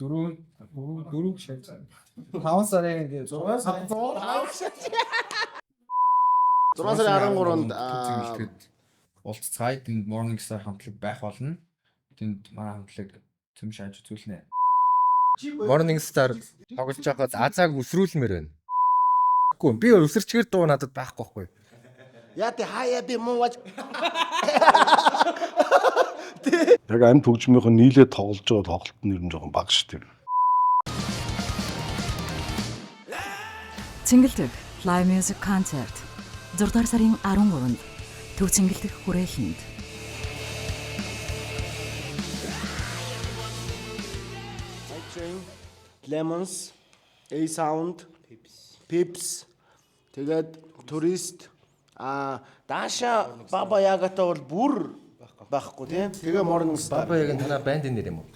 4 4 шавж. 5 сарын 6 сарын 6 сарын 13-нд цэнгэлтэд уулзцгаая. Тэнд Morning Star хамтлаг байх болно. Тэнд манай хамтлаг цөм шааж үзүүлнэ. Morning Star тоглож байхад Азааг өсрүүлмээр байна. Үгүй, би өсөрчгөр дуу надад байхгүй байхгүй. Яа тий хаяа би муу важ. Яг амь хөгжмийнх нь нийлээд тоглож байгаа тоглолт нь ер нь жоохон бага шүү дээ. Цэнгэлдэх Live Music Concert 6 дугаар сарын 13-нд Төв Цэнгэлдэх хүрээлэнд. Train, Lemons, A Sound, Pips. Тэгээд Tourist, Даша Баба Ягатай бол бүр байхгүй тийм. Тэгээ Morning Star. Баба яг танаа бандын нэр юм уу?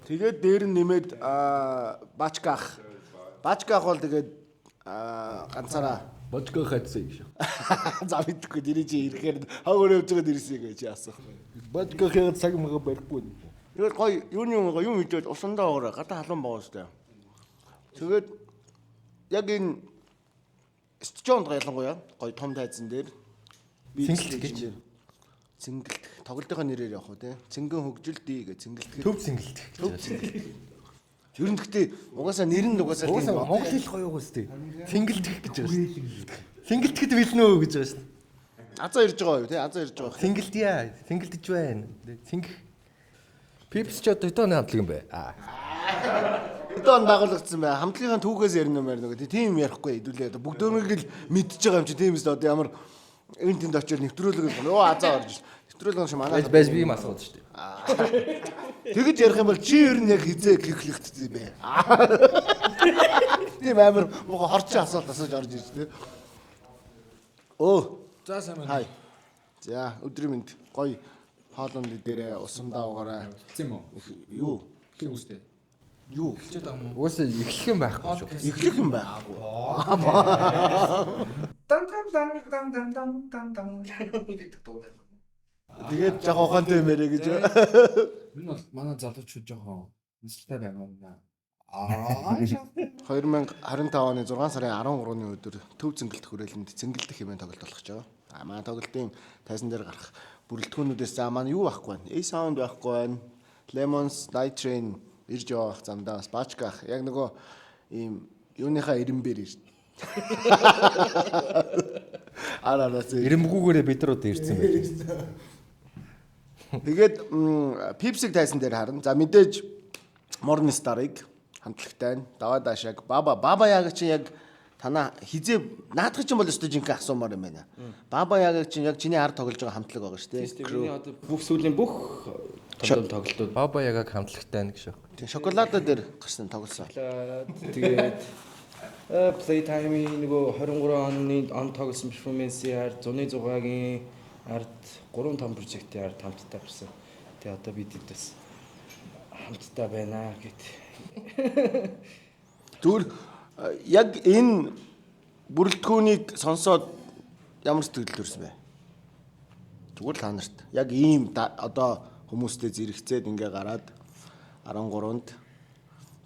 Тэгээд дээр нь нэмээд Бачках. Бачках бол тэгээд ганцаараа Божго хатсан гэж. За, мэдхгүй, дэрий чи ирэхээр хаг өөрөө явж байгаа дэрсэй гэж асуух. Божго яг цаг мага барихгүй. Тэгээд гоё юуны юм гоё юм идээд усандаа оорой гадаа халуун байгаа штэ. Тэгээд яг энэ стадионд ялангуяа гоё том тайзан дээр би Цэнгэлт гэж. Цэнгэлт тоглолтынхоо нэрээр явах уу те. Цэнгэн хөгжил ди гэж цэнгэлтгэх. Төв цэнгэлт. Төв цэнгэлт. Ер нь гэхдээ угаасаа нэр нь угаасаа тийм Угаасаа монгол хэл гоё угаас тээ. Цэнгэлтэх гэж байгаа шүү дээ. Цэнгэлтэхэд бэлнэ үү гэж байгаа шүү дээ. Азаа ирж байгаа юу те. Азаа ирж байгаа. Цэнгэлтье. Цэнгэлтэж байна. Цэнгэх. Пипс ч одоо хэдэн оны хамтлаг юм бэ? Аа. Хэдэн он байгуулагдсан бай. Хамтлагийн түүхээс ярина юм байна нөгөө. Тийм ярихгүй хэдүүлээ. Одоо бүгдөөнийг л мэдчихэж байгаа юм чи, тийм үст одоо ямар энэ тэнд очиод нэвтрүүлэг юм. Өө, азаа орж. Нэвтрүүлэг юм шиг манай. Байж байж, би юм асууад шүү дээ. Тэгэж ярих юм бол чи ер нь яг хизээ гихлэгдсэн юм бэ? Тийм амар муухай хорчин асуулт асууж орж ирж тээ. Өө. За, сайн байна. Хай. За, өдрийн мэнд, гоё хоолонд дээрээ усандаа угаарай. Тийм үү? Юу? Тийм үстэй. Юу? Эхэлчихэд байгаа юм уу? Угаасаа эхлэх юм байхгүй шүү. Эхлэх юм байхгүй. Дан дан дан дан дан дан дан дан гэдэг дуу. Тэгээд жоохон ухаантай юм яриа гэж. Энэ бол манай залуучууд жоохон нислэлтэй байна юм аа. Аа. 2025 оны 6 сарын 13-ны өдөр Төв Цэнгэлдэх хүрээлэнд Цэнгэлдэх хэмээн тоглолт болох гэж байгаа. А манай тоглолтын тайзан дээр гарах бүрэлдэхүүнүүдээс за манай юу байхгүй байна? A Sound байхгүй байна. Lemons, Night Train ирж явах замдаа бас Бачках яг нөгөө ийм юуныхаа ирэмбэр ирж. Араа зэ. Ирэмгүүгээрээ бид нар одоо ирсэн байх. Тэгээд Pipsig тайзан дээр харна. За, мэдээж Morning Star-ыг хамтлагтай нь Даваа Дашаг Баба Яга чинь яг танаа хизээ наадах чинь бол өстой жинхэнэ асуумаар юм байна. Баба Яга чинь яг чиний ард тоглож байгаа хамтлаг байгаа шүү дээ. Миний одоо бүх сүүлийн бүх том том тоглолтууд Баба ягаг хамтлагтай нэг шүү. Тийм, шоколадо дээр гарсан тоглосон. Тэгээд Playtime-ийн нөгөө 23 оны он тоглосон перформансын ард, зуны 6-гийн ард, 3 том прожектын ард хамтдаа гарсан. Тэгээ одоо бид хэд бас хамтдаа байна гэд. Тэгвэл яг энэ бүрэлдэхүүнийг сонсоод ямар сэтгэл төрсөн бэ? Зүгээр л та нарт яг ийм одоо хүмүүстэй зэрэгцээд ингээ гараад 13-нд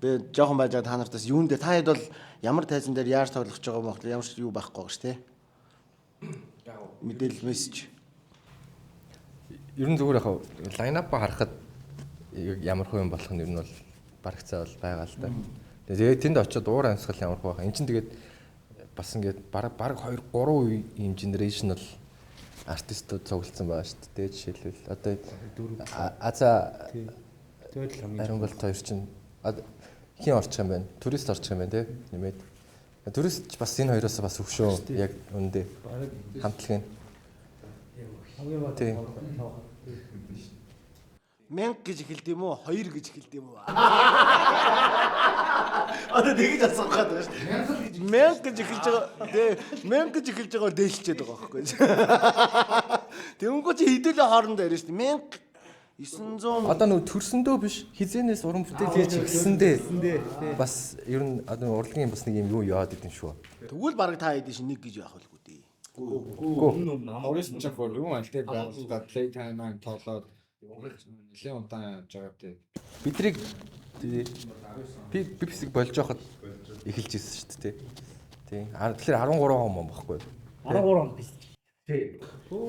би жоохон байж байгаа та нартаас юун дээр та хэд бол ямар тайзан дээр яаж тоглох гэж байгаа юм бэ? Ямар ч юу байхгүй байгаа шүү дээ. Мэдээлэл мессеж. Ер нь зүгээр яг line up харахад ямар хөө юм болох нь ер нь бол барагцаа бол байгаа л да. Тэгээд тэнд очиод уур амьсгал ямар хөө байх. Энд чинь тэгээд бас ингээд баг 2 3 ийм generational артистууд цуглдсан байгаа шүү дээ. Жишээлбэл одоо Аза Тэгээд л хамгийн Ариун болт хоёр чинь хин орчих юм байна. Турист орчих юм байна те. Нэмээд. Турист ч бас энэ хоёроос бас өгшөө яг үндэ. Хамтлаг нь. Тийм. 1000 гэж эхэлд юм уу? 2 гэж эхэлд юм уу? Одоо тэгж асуух гээд байгаа шүү дээ. 1000 гэж эхэлж байгаа. Тэ 1000 гэж эхэлж байгаа дээлчээд байгаа байхгүй. Тэнгүү чи хэдүүлээ хоорондоо яриа шүү дээ. 1900 Одоо нөгөө төрсөндөө биш, хизэнээс уран бүтээл хийж эхэлсэндээ бас ер нь одоо урлагийн бас нэг юм юу яваад идэм шүү. Тэгвэл баг та хэдий шин нэг гэж явах байлгүй дээ. Орис ч яг юу аль дээр байгуулдаг Playtime маань тоглоод нэлээд удаан явж байгаа дээ. Бидрийг Би хэсэг болж байхад эхэлж ирсэн шүү дээ. Тийм. Тэгэхээр 13 он байхгүй. 13 он биш.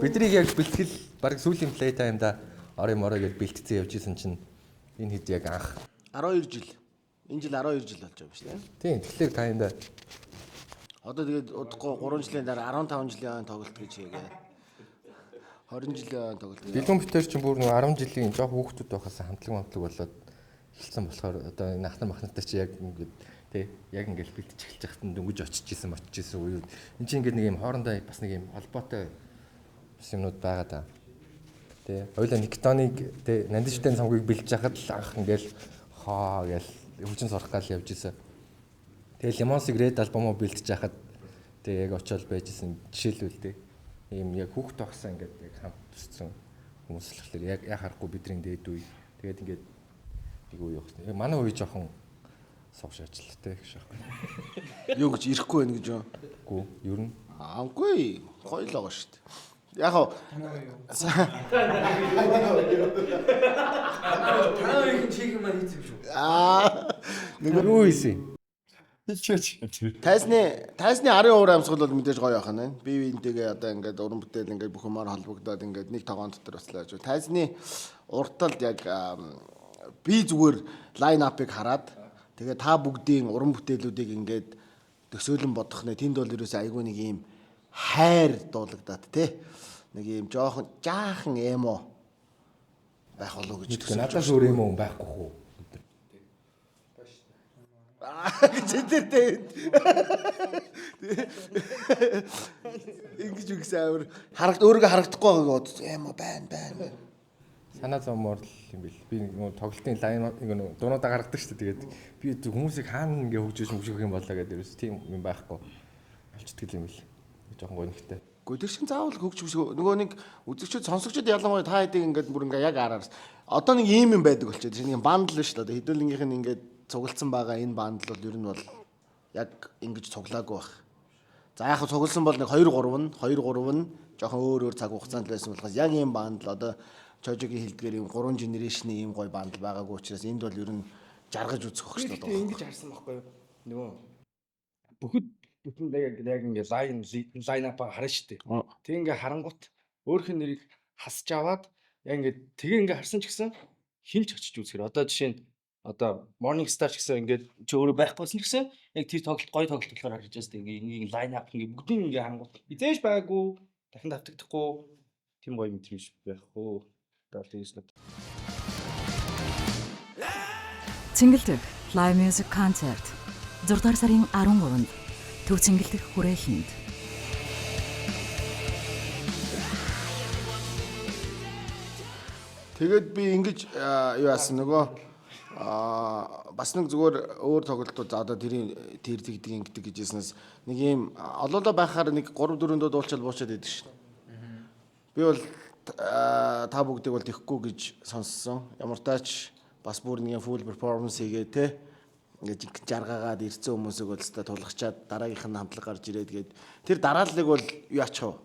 Бидний яг бэлтгэл баг сүүлийн play time-да орё морё гэж бэлтгэцэн явж исэн чинь энэ хэд яг анх 12 жил. Энэ жил 12 жил болж байгаа юм шүү дээ. Тийм. Тэгэхээр та энэ Одоо тэгээд удахгүй 3 жилийн дараа 15 жилийн тоглолт гэж хийгээ. 20 жилийн тоглолт. Бэлгүн битэр чинь бүр нэг 10 жилийн жоох хүүхдүүд байхаас хамтлаг болоод эхэлсэн болохоор одоо энэ ахнар махнартай чи яг ингээд тий яг ингээд бэлтэж эхэлж байхад нь дөнгөж очиж исэн үе. Энд чинь ингээд нэг юм хоорондоо бас нэг юм холбоотой бас юмнууд байгаа даа. Тий. Хоёлаа Никтоныг тий Нандижтэй цомгийг бэлдэж байхад л анх ингээд хаа гээл хөгжин сурах гал явж исэн. Тэгээ Lemons-ыг Red альбомоо бэлдэж байхад тий яг очиод байжсэн жишээлбэл тий ийм яг хүүхд тогсон ингээд яг хамт төссөн хүмүүс болохоор яг харахгүй бидний дээд үе. Тэгээд ингээд нэг үе явах. Яг манай үе жоохон сувш ажилттай гэж аахгүй. Юу гэж ирэхгүй байх гэж юу? Үгүй ер нь Аагүй гоё л байгаа шүү дээ. Яг хав Танаа их чих юм хийц юм шүү. аа нэг юу хийсэн? Тайзны 10 уур амьсгал бол мэдээж гоё байх нь. Би биентэйгээ одоо ингээд уран бүтээл ингээд бүх юмар холбогдоод ингээд нэг тогоон дотор баслаа гэж. Тайзны урд талд яг би зүгээр лайн апыг хараад тэгээ та бүгдийн уран бүтээлүүдийг ингээд төсөөлөн бодох нэ. Тэнд бол ерөөсөө айгүй нэг ийм хайр дуулагдаад те. Нэг ийм жоохон жаахан эмо байх болов уу гэж Мэдгүй надаас өөр юм уу байхгүй хүү. гэж тэр тэ. Ингэж үгсэн амар харагд өөрийгөө харагдахгүй байгааг бодсон. Эмо байна байна. Санаа зовмоор л юм бил. Би нэг тоглолтын лайн нэг дуунуудаа гаргадаг шүү дээ. Тэгээд би хүмүүсийг хаана ингээ хөгжиж мөжих юм болоо гэдэг ерөөс тийм юм байхгүй. Олчдөг юм бил. Жохон гонигтай. Гэхдээ тэр чинь заавал хөгжих нөгөө нэг үзэгчд сонсогчд ялангуяа та хэдийг ингээд бүр ингээ яг араар. Одоо нэг ийм юм байдаг болчиход. Шинэ нэг бандл шүү дээ. Одоо хэдүүлгийнх нь ингээд цуглдсан байгаа энэ бандл бол ер нь бол яг ингэж цуглаагүй байх. За яг цугласан бол нэг 2 3 нь 2 3 нь жоохон өөр өөр цаг хугацаанд л байсан болохоос яг ийм бандл одоо Чожогийн хэлдгээр ийм 3 генерашны ийм гоё бандл байгаагүй учраас энд бол ер нь жаргаж үзэх хөх шүү дээ. Ингэж харсан байхгүй юу? Нөгөө бүхэд бүтэн яг ингээ лайн апаа харна шүү дээ. Тэг ингээ харангуут өөрийнх нь нэрийг хасж аваад яг ингээ тэгээ ингээ харсан ч гэсэн хинч очиж үзэхэр. Одоо жишээ нь одоо Morning Star ч гэсэн ингээд чи өөрөө байхгүйсэн ч гэсэн яг тэр тоглолт гоё тоглолт болохоор харж байгаа шүү дээ. Ингээ лайн ап ингээ бүгдийг ингээ харангуут хизээж байгаагүй дахин давтагдахгүй тийм гоё мэдрэмж байхгүй. Одоо тэгээс л Цэнгэлдэх Live Music Concert 6 дугаар сарын 13-нд Төв Цэнгэлдэх хүрээлэнд. Тэгээд би ингэж юу яасан нөгөө бас нэг зүгээр өөр тоглолтууд за одоо тэрийн тэр тэгдэг ингэдэг гэж хэлснээс нэг ийм олоолаа байхаар нэг 3 4 дуу дуулчаал буучаад идэг шин. Би бол та бүгдийг бол тэхгүй гэж сонссон. Ямар тач бас бүр нэг full performance хийгээ те. Ингээд жаргаагаад ирсэн хүмүүсийг бол өстой тулгачаад дараагийнх нь хамтлаг гарч ирээд гээд тэр дарааллыг бол юу ачих вэ?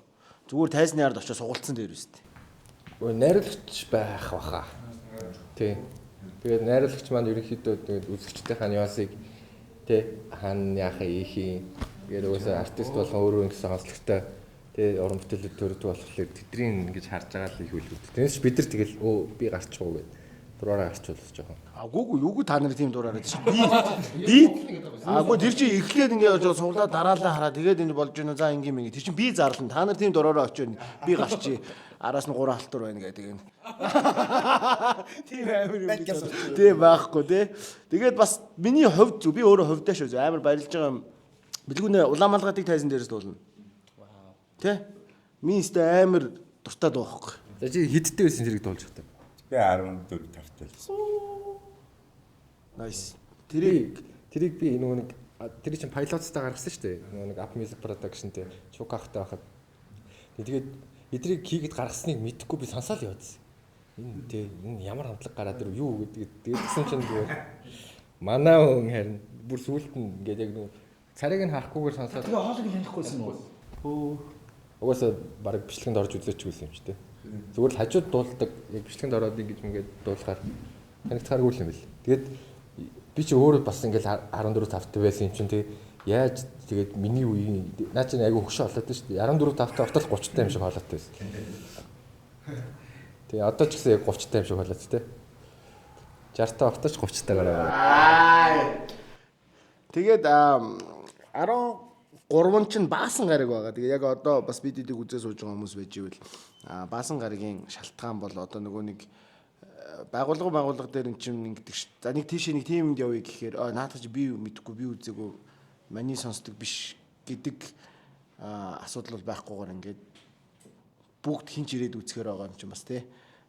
Зүгээр тайзны ард очиж сугалцсан дээр үстэй. Найруулагч байх баха. Тий. Тэгээд найруулагч маань ерөнхийдөө тэгээд үзэгчдийнхаа нюансыг тий хаана яах ийх юм. Тэгээд угаасаа артист болгон өөрөө ингэсэн онцлогтой тий уран бүтээлүүд төрдөг болохоор тэдний ингэж харж байгаа л их үлгүүд. Тэрнээс бид нар тэгэл өө би гарчих уу гэд дураараа гарчвал жоохон. Агуугүй юугүй та нар тийм дураараа чинь. Би агуу тэр чинь эхлээд ингэ суглаа дараалаа хараа тэгээд энэ болж гинэ за ингийн минь тэр чинь би зарлан та нар тийм дураараа очив би гарчи араас нь 3 халтур байна гэдэг юм. Тийм амар юм гэж. Тийм байхгүй тий. Тэгээд бас миний хувьд би өөрөө хувьдаа шүү амар баярлж байгаа юм. Бэлгүүнээ Улаанбаалгатыг тайзан дээрээс дуулна. Тэ? Миний өстэй амар дуртай дуу байхгүй. За чи хэдтэй байсан тэрийг дуулж чадав? Би 14 тавтай л. Nice. Тэрийг би нөгөө нэг тэр чинь пилоттай гаргасан шүү дээ. Нөгөө нэг Up Music Production дээр Чукахтай байхад. Тэгээд эдрийг хийгээд гаргасныг мэдэхгүй би сонсоол яваадсэн. Энэ тэ энэ ямар хамтлаг гараад ирв юу гэдэг. Тэгээд тэгсэн чинь зүгээр манай хүн харин бүр сүулт нь ингээд яг нөгөө царайг нь харахгүйгээр сонсоод. Тэгээ хоолыг танихгүй байсан уу? Хөө. Угаасаа бараг бичлэгэнд орж үзээч гэсэн юм чи тэ. Зүгээр л хажууд дуулдаг яг бичлэгэнд ороод ингэж ингээд дуулахаар танигдахааргүй юм бэл. Тэгээд Би чи өөрөө бас ингээл 14 5-тай байсан юм чинь, тэг яаж тэгээд миний үеийн наа чинь айгүй хөшөө болоод шүү дээ. 14 5-тай ортол 30-тай юм шиг хоолойтой байсан. Тэгээ одоо ч гэсэн яг 30-тай юм шиг хоолойтой те. 60-тай ортолч 30-тай гараа. Тэгээд 13 чинь баасан гараг байгаа. Тэгээ яг одоо бас бид эдийг үзээ сууж байгаа хүмүүс байж ивэл баасан гарагийн шалтгаан бол одоо нөгөө нэг байгууллага дээр эн чинь ингэдэг ш. За нэг тийшээ нэг тийм юмд явъя гэхээр наадах чи би мэдэхгүй, би үзээгүй, маний сонсдог биш гэдэг асуудал бол байхгүйгээр ингээд бүгд хинч ирээд үзэхээр байгаа юм чинь бас тий.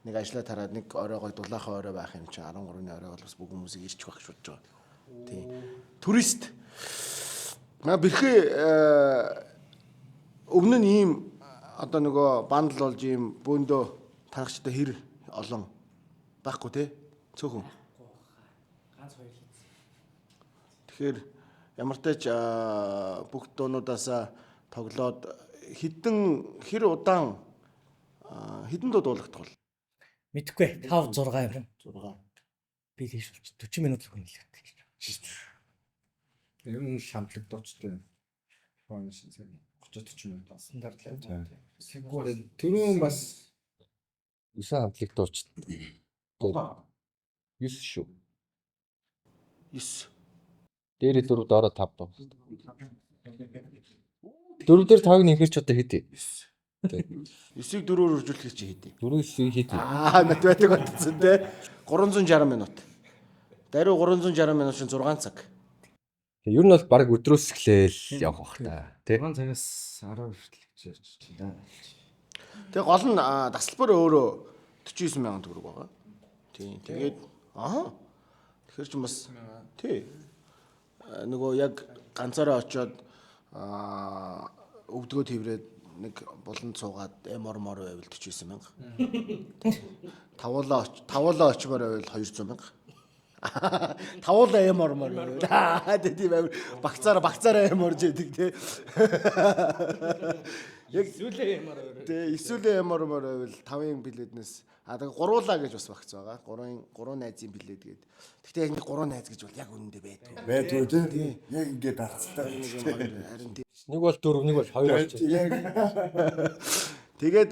Нэг ажлаа тараад нэг оройгоо дулаахан орой байх юм чинь 13-ны орой бол бас бүх хүмүүсийг ирчих байх гэж бодож байгаа. Тий. Турист. Маа бэрхээ өмнө нь ийм одоо нөгөө бандл болж ийм бөөндөө тарахчтай хэр олон байхгүй те, цөөхөн. Ганц хоёр л. Тэгэхээр ямар ч тач бүх дуунуудаасаа тоглоод хідэн хэр удаан хідэн дуу дуулагдах бол Мэдхгүй 5 6 юм. 6. Би тийш 40 минут л хүн л. Ер нь хамтлаг дуучтай. Performance 30 40 минут Стандарт л. Түрүүн бас 9 хамтлаг дууч. 9 шүү. 9. Дээрээ 4, доороо 5 дуу. 4 дээр 5-ыг нэмэхэр ч одоо хэд вэ? 9-ийг 4-өөр үржүүлэхээр чи хэдий? 4 9-ийг хэд вэ? Математик бодсон те. 360 минут. Даруй 360 минут чинь 6 цаг. Ер нь бол баг өдрөөс эхлээл явах бах та. Тэ? 6 цагаас 10 хүртэл гэж ярьж байна. Тэгээ гол нь тасалбар өөрөө 49 мянган төгрөг байгаа. Тийм. Тэгээд тэгэхээр чинь бас тий. Нөгөө яг ганцаараа очиод өвдгөө тэрврээд нэг буланд суугаад эмор мор байвал 49 мянга. Тавуулаа очимоор байвал 200 мянга. Тавуулаа эмор мор байвал. Тийм амар багцаараа эморж яадаг тий. Яг Эсвэл эмор байвал. Тий, эсвэл эмор мор байвал 5-ын билетнээс тэгээ гуруулаа гэж бас багц байгаа. 3 найзын билет гээд. Гэхдээ яг нэг 3 найз гэж бол яг үнэндээ байдгүй. Байдгүй тий. Яг ингээд дарцтай. Харин тий. Нэг бол 4, нэг бол 2 болчих. Яг Тэгээд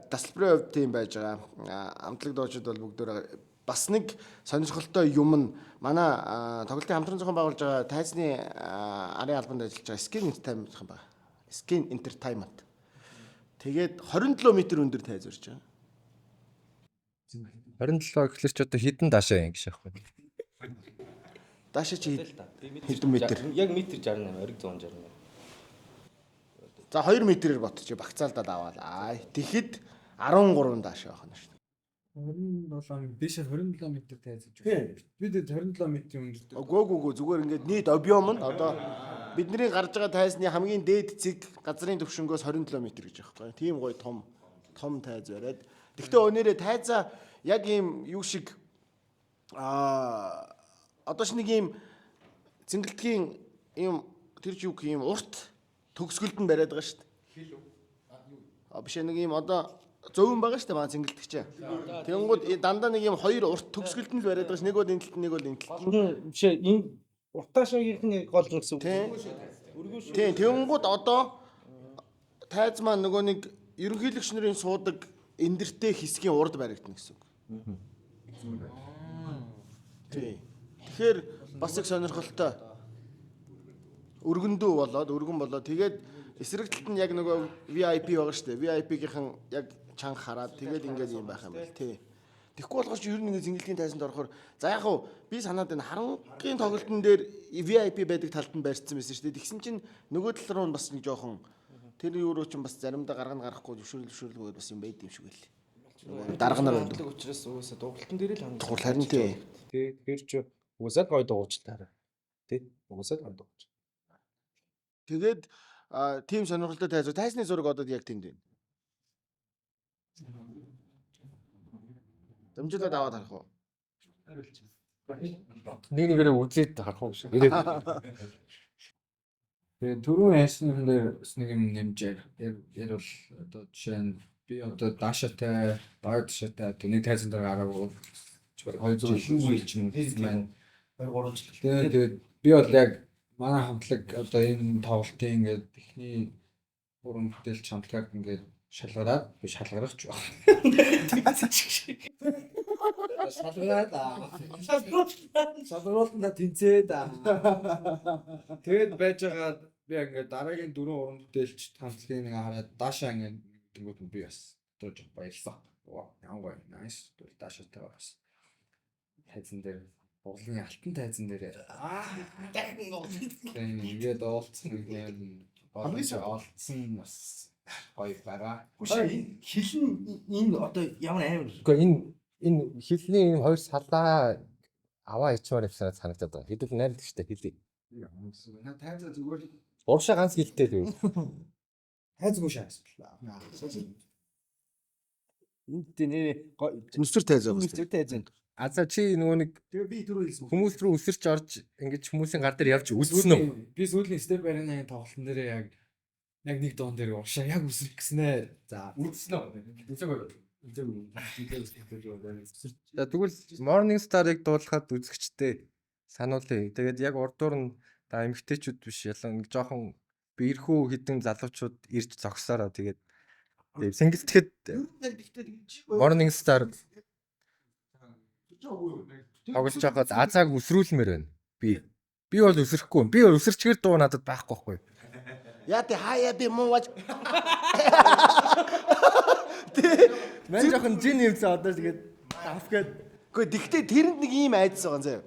тасалбарын хувьд тийм байж байгаа. Амтлаг дуучид бол бүгдөө бас нэг сонирхолтой юм нь манай тоглолтын хамтран зохион байгуулж байгаа тайзны арын албанд ажиллаж байгаа Skin Entertainment байгаа. Skin Entertainment. Тэгээд 27 м өндөр тайз өрж байгаа. 27 гэхэлэр ч одоо хідэн даашаа юм гэж аахгүй. Даашаа чи хэдэн метр? Яг метр 68, ориг 168. За 2 метрээр ботчих багцаалдаад аваад. Аа тэгэхэд 13 даашаа байх нь шүү дээ. 27 дэше 27 м тайз гэж байна. Бид 27 м өндөр. Үгүй зүгээр ингээд нийт объем нь одоо бидний гарч байгаа тайзны хамгийн дээд цэг газрын төвшөнгөөс 27 м гэж байхгүй. Тийм гоё том том тайз бариад. Тэгвэл өнөөрөө тайзаа яг ийм юу шиг одоо ч нэг ийм цэнгэлтгийн ийм тэр ч юу гэх юм урт төгсгөлд нь бариад байгаа шүү дээ. Хил үү? Биш нэг ийм одоо зөвөн байгаа шүү дээ маа цэнгэлтгч. Тэнгууд дандаа нэг ийм хоёр урт төгсгөлд нь л бариад байгаа ш. Нэг бол энэ талд, нэг бол энэ талд. Биш энэ уртаашаагийнх нь гол нь гэсэн үг. Тийм, тэнгууд одоо тайз маань нөгөө нэг ерөнхийлөгч нарын суудаг эндэртэй хэсгийн урд баригдана гэсэн үг. Тийм. Тэгэхээр бас их сонирхолтой. Өргөндөө болоод, өргөн болоод тэгээд эсрэг талд нь яг нөгөө VIP байгаа шүү дээ. VIP-гийнхэн яг чанга хараад тэгээд ингээд юм байх юм байна. Тий. Тэгэхгүй болохоор чи ер нь ингээд зингэлтийн тайзанд орохоор за яг хав би санаад байна харангийн тоглолтын дээр VIP байдаг талд нь барьцсан байсан шүү дээ. Тэгсэн чинь нөгөө тал руу нь бас нэг жоохон тэр юу руу чинь бас заримдаа гаргана гарахгүй зөвшөөрөл бас юм байд юм шиг байл. Дарга нар байдаг. Учраас угаасаа дугалтан дээр л хангалттай. Дугуул харин тий. Тий, тэгэхээр чи угаасаа гой дугуйчлаарай. Тий, угаасаа гой дугуйч. Тэгээд тийм сонирхолтой тайз. Тайзны зураг одоо яг тэнд байна. Дамжуулаад аваад харах уу? Нэг нэгээрээ үзээд харах уу гэж. Ирээд. Тэгээ түрүүн ярьсан юм дээр бас нэг юм нэмж яг бол одоо жишээ нь би одоо даашаатай, баг даашаатай тэг нэг тайзан дээр гараагүй 200 жил ч юм уу маань 2 3 жил. Тэгээд би бол яг манай хамтлаг одоо энэ тоглолтын ингээд эхний уран бүтээлч хамтлагаар ингээд шалгараад би шалгарч байна. Шалгараад шалгаруултандаа тэнцээд тэгээд байж байгаа би ингээд дараагийн дөрвөн уран бүтээлч хамтлагийг нэг хараад даашаа ингээд тэнгууд нь би бас одоо жоох баярлсан. Ямар гоё nice даашаатайгаа бас тайзан дээр Монголын алтан тайзан дээр Дахин тийм ингээд уулзсан нэг юм Хамгийн олцсон бас гоё байгаа. Хүш хилэн энэ одоо ямар амар. Үгүй энэ хилний энэ хоёр салаа аваа ичмаар явсараа санагдаад байгаа. Хэдүүл найрдаг штэ хилий. Наа тайзаа зүгээр Урагшаа ганц хилтэй л үү. тайзгүй шаасвал. Энд тэ нэрээ Нүсэр тайзаа бас. нүсэр тайзан. А за чи нөгөө нэг Тэгээ би түрүү хэлсэн. хүмүүс рүү өсөрч орж ингэж хүмүүсийн гар дээр явж үзсэн үү? Би сүүлийн Step Arena-гийн тоглолтын дээр яг яг нэг дуун дээр урагшаа яг үсрэх гэснэ. За Үзсэн үү? Үзээгүй. үзээгүй. За тэгвэл Morning Star-ыг дуулахад үзэгчтэй сануулъя. Тэгээд яг урдуур нь да эмэгтэйчүүд биш ялан нэг жоохон биерхүү хідэн залуучууд ирж зогсоороо тэгээд сингэлтэхэд Morning Star тоглож байхад азааг өсрүүлмээр байна. Би бол өсөрөхгүй. Би бол өсөрчгээр дуу надад байхгүй байхгүй. Яа тэ хаяа би муу важ. Мэн жоохон жин юмсан одоо тэгээд авгээд Гэхдээ тэгтээ тэрэнд нэг ийм айдас байгаа юм заяа.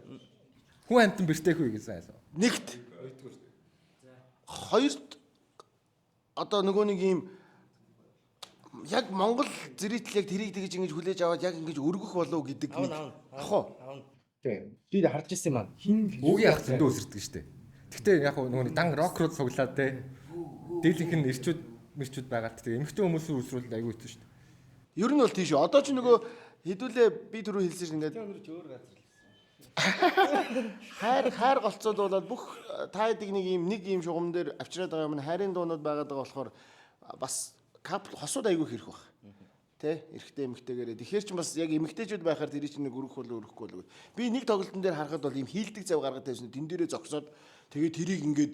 хүн амтан бэртээх үү гэсэн айсаа. Нэгт. Хоёрт одоо нөгөө нэг ийм яг Монгол зэрэгтэл яг тэрийг тэгж ингэж хүлээж аваад яг ингэж өргөх болов гэдэг нэг. Ах уу. Тийм. Би харж ирсэн юм аа. Хин Үгийн ах зөндөө өсөрдөг штэ. Гэхдээ яг нөгөө нэг дан рок руу цуглаад те. Дийлэнх нь ирчүүд мэрчүүд байгаа л те. Эмэгтэй хүмүүс рүү өсрүүл айгүй хэцүү штэ. Ер нь бол тийш үү. Одоо ч нөгөө хэдүүлээ би түрүү хэлсэн шин ингээд хайр хайр голцоолуулаад бүх та хэдийг нэг ийм нэг ийм шугам дээр авчираад байгаа юм нь хайрын дуунууд байгаад байгаа болохоор бас капл хосууд айгүй хэрэг баг. Тэ эрэгтэй эмэгтэйгээрээ. Тэгэхээр чи бас яг эмэгтэйчүүд байхаар тэр чинь нэг өргөх болов өргөхгүй болов. Би нэг тоглолтын дээр харахад бол ийм хийлдэг зав гаргаад тавьсан. Тэн дээрээ зогсоод тэгээ тэрийг ингээд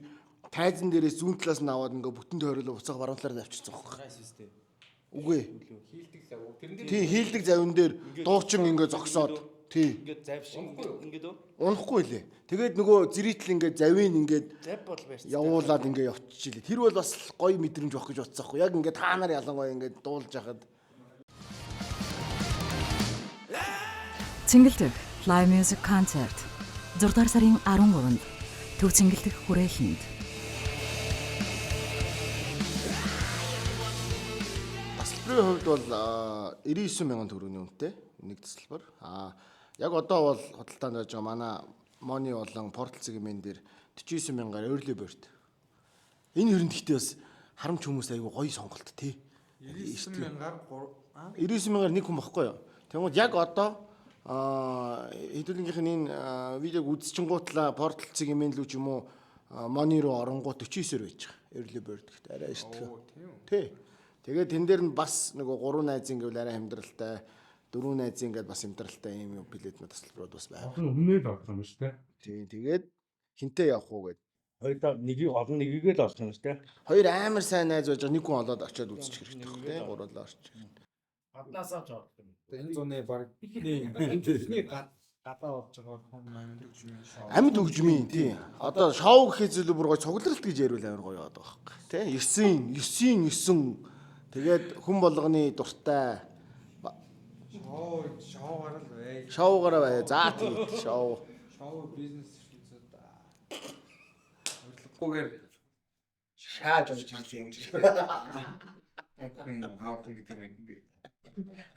тайзан дээрээс зүүн талаас нь аваад ингээд бүтэн тойролоо буцаага баруун талаар нь авчирсан байхгүй. Үгүй. Хийлдэг зав. Тэрэн Тий хийлдэг завин дээр дуучин ингээд зогсоод тий Ингээд зав шиг ингээд үү? унахгүй лээ. Тэгээд нөгөө зэритл ингээд завийн ингээд Зав бол барьсан. явуулаад ингээд явчихжээ. Тэр бол бас гоё мэдрэмж авах гэж бодсон хгүй. Яг ингээд та нар ялангуяа ингээд дуулж хахад Цэнгэлдэх Live Music Concert 6 дугаар сарын 13-нд Төв Цэнгэлдэх хүрээлэнд тасалбарын хувьд бол 99 мянган төгрөгийн үнэтэй нэг тасалбар. Аа яг одоо бол худалдаанд байж байгаа манай Money болон Portal сегмент дээр 49 мянгаар early bird. Энэ ер нь гэхдээ бас харамч хүмүүс айгүй гоё сонголт тий. 99 мянгаар 3 99 мянгаар нэг хүн бохгүй юу? Тэгмүүд яг одоо хэдүүлгийнх нь энэ видеог үзчихэнгуутлаа Portal сегмент лүү ч юм уу Money руу оронгууд 49-ээр байж байгаа. Early bird гэхдээ арай эртхэн. Тий. Тэгээд тэн дээр нь бас нөгөө гурван найзын гэвэл арай хямдралтай, дөрвөн найзын гээд бас хямдралтай ийм юм билетнүүд тасалбарууд бас байна. Олон өмнөө л орсон юм шүү дээ. Тий. Тэгээд хинтээ явах уу гэд. Хоёулаа нэгийг олон нэгийг л олсон юм шүү дээ. Хоёр амар сайн найз байж байгаа нэг хүн олоод очиод үзчих хэрэгтэй байхгүй тий. Гурлаа орчих. Гаднаасаа ч олсон юм. Энэ зуны баг эхний гадаа болж байгаа хүн амьд хөгжмийн шоу. Амьд хөгжмийн тий. Одоо шоу гэхээс илүү бүр гой цугларалт гэж яриул амар гоё яваад байгаа байхгүй тий. 9 9 9 тэгээд хүн болгоны дуртай Шоу шоугаар л бай. шоугаараа бай. За тий шоу. Шоу бизнес ертөнцид урилгагүйгээр шааж олж чадсан юм шиг. Аав гэдэг юм би.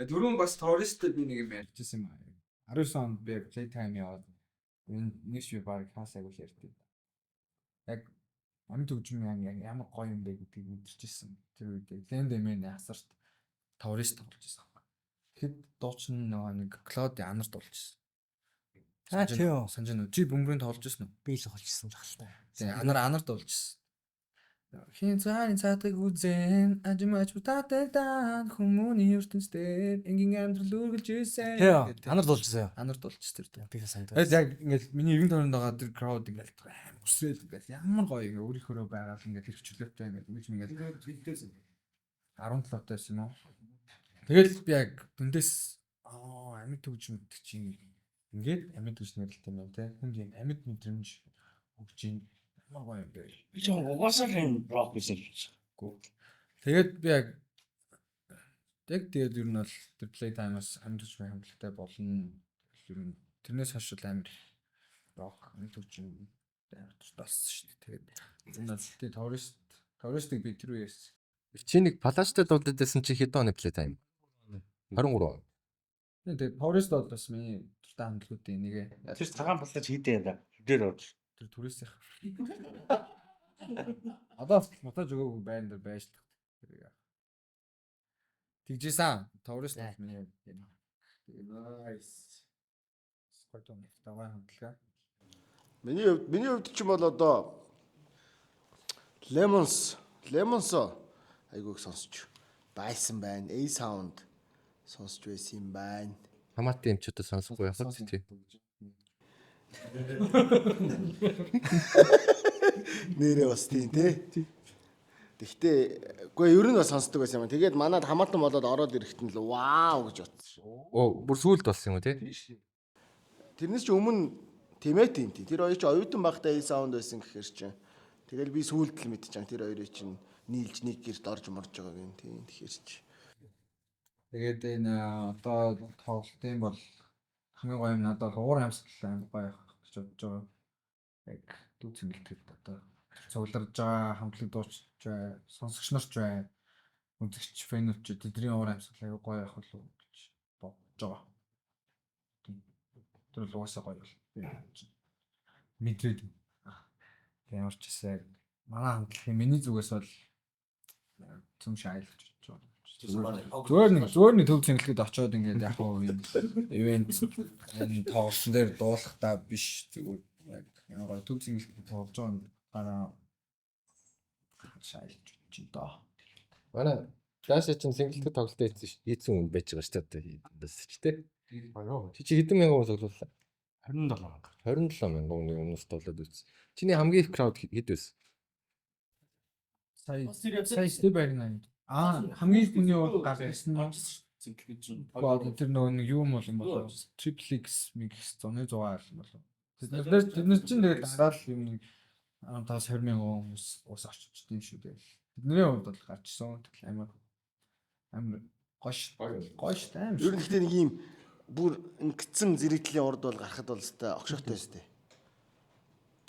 Дөрөв бас туристтэй би нэг юм ярьжсэн юм аа. 19 онд би playtime яваад энэ нэг шиг баг хаас агуул ярьдаг. Яг амьд хөгжим яг ямар гоё юм бэ гэдгийг мэдэрчээсэн. Тэр үед Land Man асарт турист тоглож байсан. Тэгэхэд дуучин нөгөө нэг Клод Анар дуулжсэн. Аа тийм үү. Санаж байна уу? Чи бөмбөрийн тоглож байсан уу? Би л холжсон л та. Тийм, анар анар дуулжсэн. Хин цааны цаатыг үзэн ажим аж таталдан хүмүүний ертөнцийн энгийн амьдрал үргэлж ирсэн. Тий. Анар дуулжсэн юу? Анар дуулчихсан тэр. Би санд. Тэгээд яг ингээл миний эргэн тойронд байгаа тэр crowd ингээл аим үсрээл ингээл ямар гоё ингээ өөрийнхөөрөө байгаал ингээл хэрвчлөөтэй ингээл ингэж ингээл 17 таа байсан юм уу? Тэгэл би яг дүндээс амьд хөгжим гэдэг чинь ингээд амьд хөгжим нэрлэлтэй юм байна те. Хүнд юм амьд мэдрэмж өгч юм ямар гоё юм бэ. Би ч угаасаа л юм рок байсан юм шиг. Тэгээд би яг тэгээд ер нь бол тэр play time-аас амьд хөгжмийн хамтлагтай болно. Ер нь тэрнээс хойш л амьд рок амьд хөгжим амар дуртай шүү дээ. Тэгээд энэ бол тий Tourist-ыг би тэр үеэс Чи нэг палаштай дуулдаг байсан чи хэдэн оны play time? 23 он. Тэгээд Tourist бол бас миний дуртай хамтлагуудын нэг. Тэр цагаан палаж хийдэ юм да. Дээр орж. Тэр түрээсийнх. Одоо мутаж өгөөгүй байран дээр байж л таг. Тэгжсэн. Tourist бол миний юм. Nice. Гоё юм. Даваа хамтлага. Миний хувьд ч юм бол одоо Lemons айгүйг сонсч байсан байна. A Sound сонсч байсан юм байна. Хамаатай эмчүүдээ сонсохгүй явах тий. Нэрээ бас тийм тий. Тэгтээ үгүй ер нь бас сонсдог байсан юм. Тэгээд манад хамаатан болоод ороод ирэхэд нь л вау гэж бодсон. Оо бүр сүулт болсон юм уу тий? Тэрнээс ч өмнө тэмээт юм тий. Тэр хоёр чи оюутан байхдаа A Sound байсан гэхэр чинь. Тэгэл би сүулт л мэдчихээн. Тэр хоёрыг чинь нийлж нэг гэрт орж морж байгааг юм тий. Тэгэхээр чи. Тэгээд энэ одоо тоглолтын бол хамгийн гоё юм надад бол уур амьсгал амар гоё байх гэж бодож байгаа. Яг дүү цэнгэлтэд одоо цугларж байгаа хамтлаг дуучч бай, сонсогч нар ч бай, үзэгч фэнүүд ч тэдний уур амьсгал аягүй гоё байх болов уу гэж бодож байгаа. Тэр бол угаасаа гоё бол. Мэдрээд. Ямар ч гэсэн яг манай хамтлагийн миний зүгээс бол цөм шайл гэж бодож байгаа. Зүгээр нэг төв цэнгэлтэд очиод ингээд яг уу юм ивент энэ тоглосон дээр дуулахдаа биш зүгээр яг ямар гоё төв цэнгэлтэд тоглож байгаа гараа шайлж бодож доо. Манай Даша чинь цэнгэлтэд тоглолтоо хийсэн хүн байж байгаа шүү дээ. Бас ч тий. Чи хэдэн мянган хүн цуглууллаа? 27 мянга. 27 мянган хүний өмнөөс дуулаад үзсэн. Чиний хамгийн их crowd хэд байсан? Сая сая байрна. Аа хамгийн их хүний урд гарч ирсэн нь Цэнгэлж. тэр нөгөө нэг юм бол юм болоо. Triple X MX 106 юм болоо. Тэд нар чинь тэгээд дандаа л юм нэг 15 20 мянган хүмүүс ус очиж тийм шүү дээ. Тэдний хувьд бол гарчсан. Тэгэл амар амар гош гош амар. Ер нь гэхдээ нэг юм бүр ингэсэн зэрэгдлийн урд бол гарахад бол өстой огшоотой өстэй.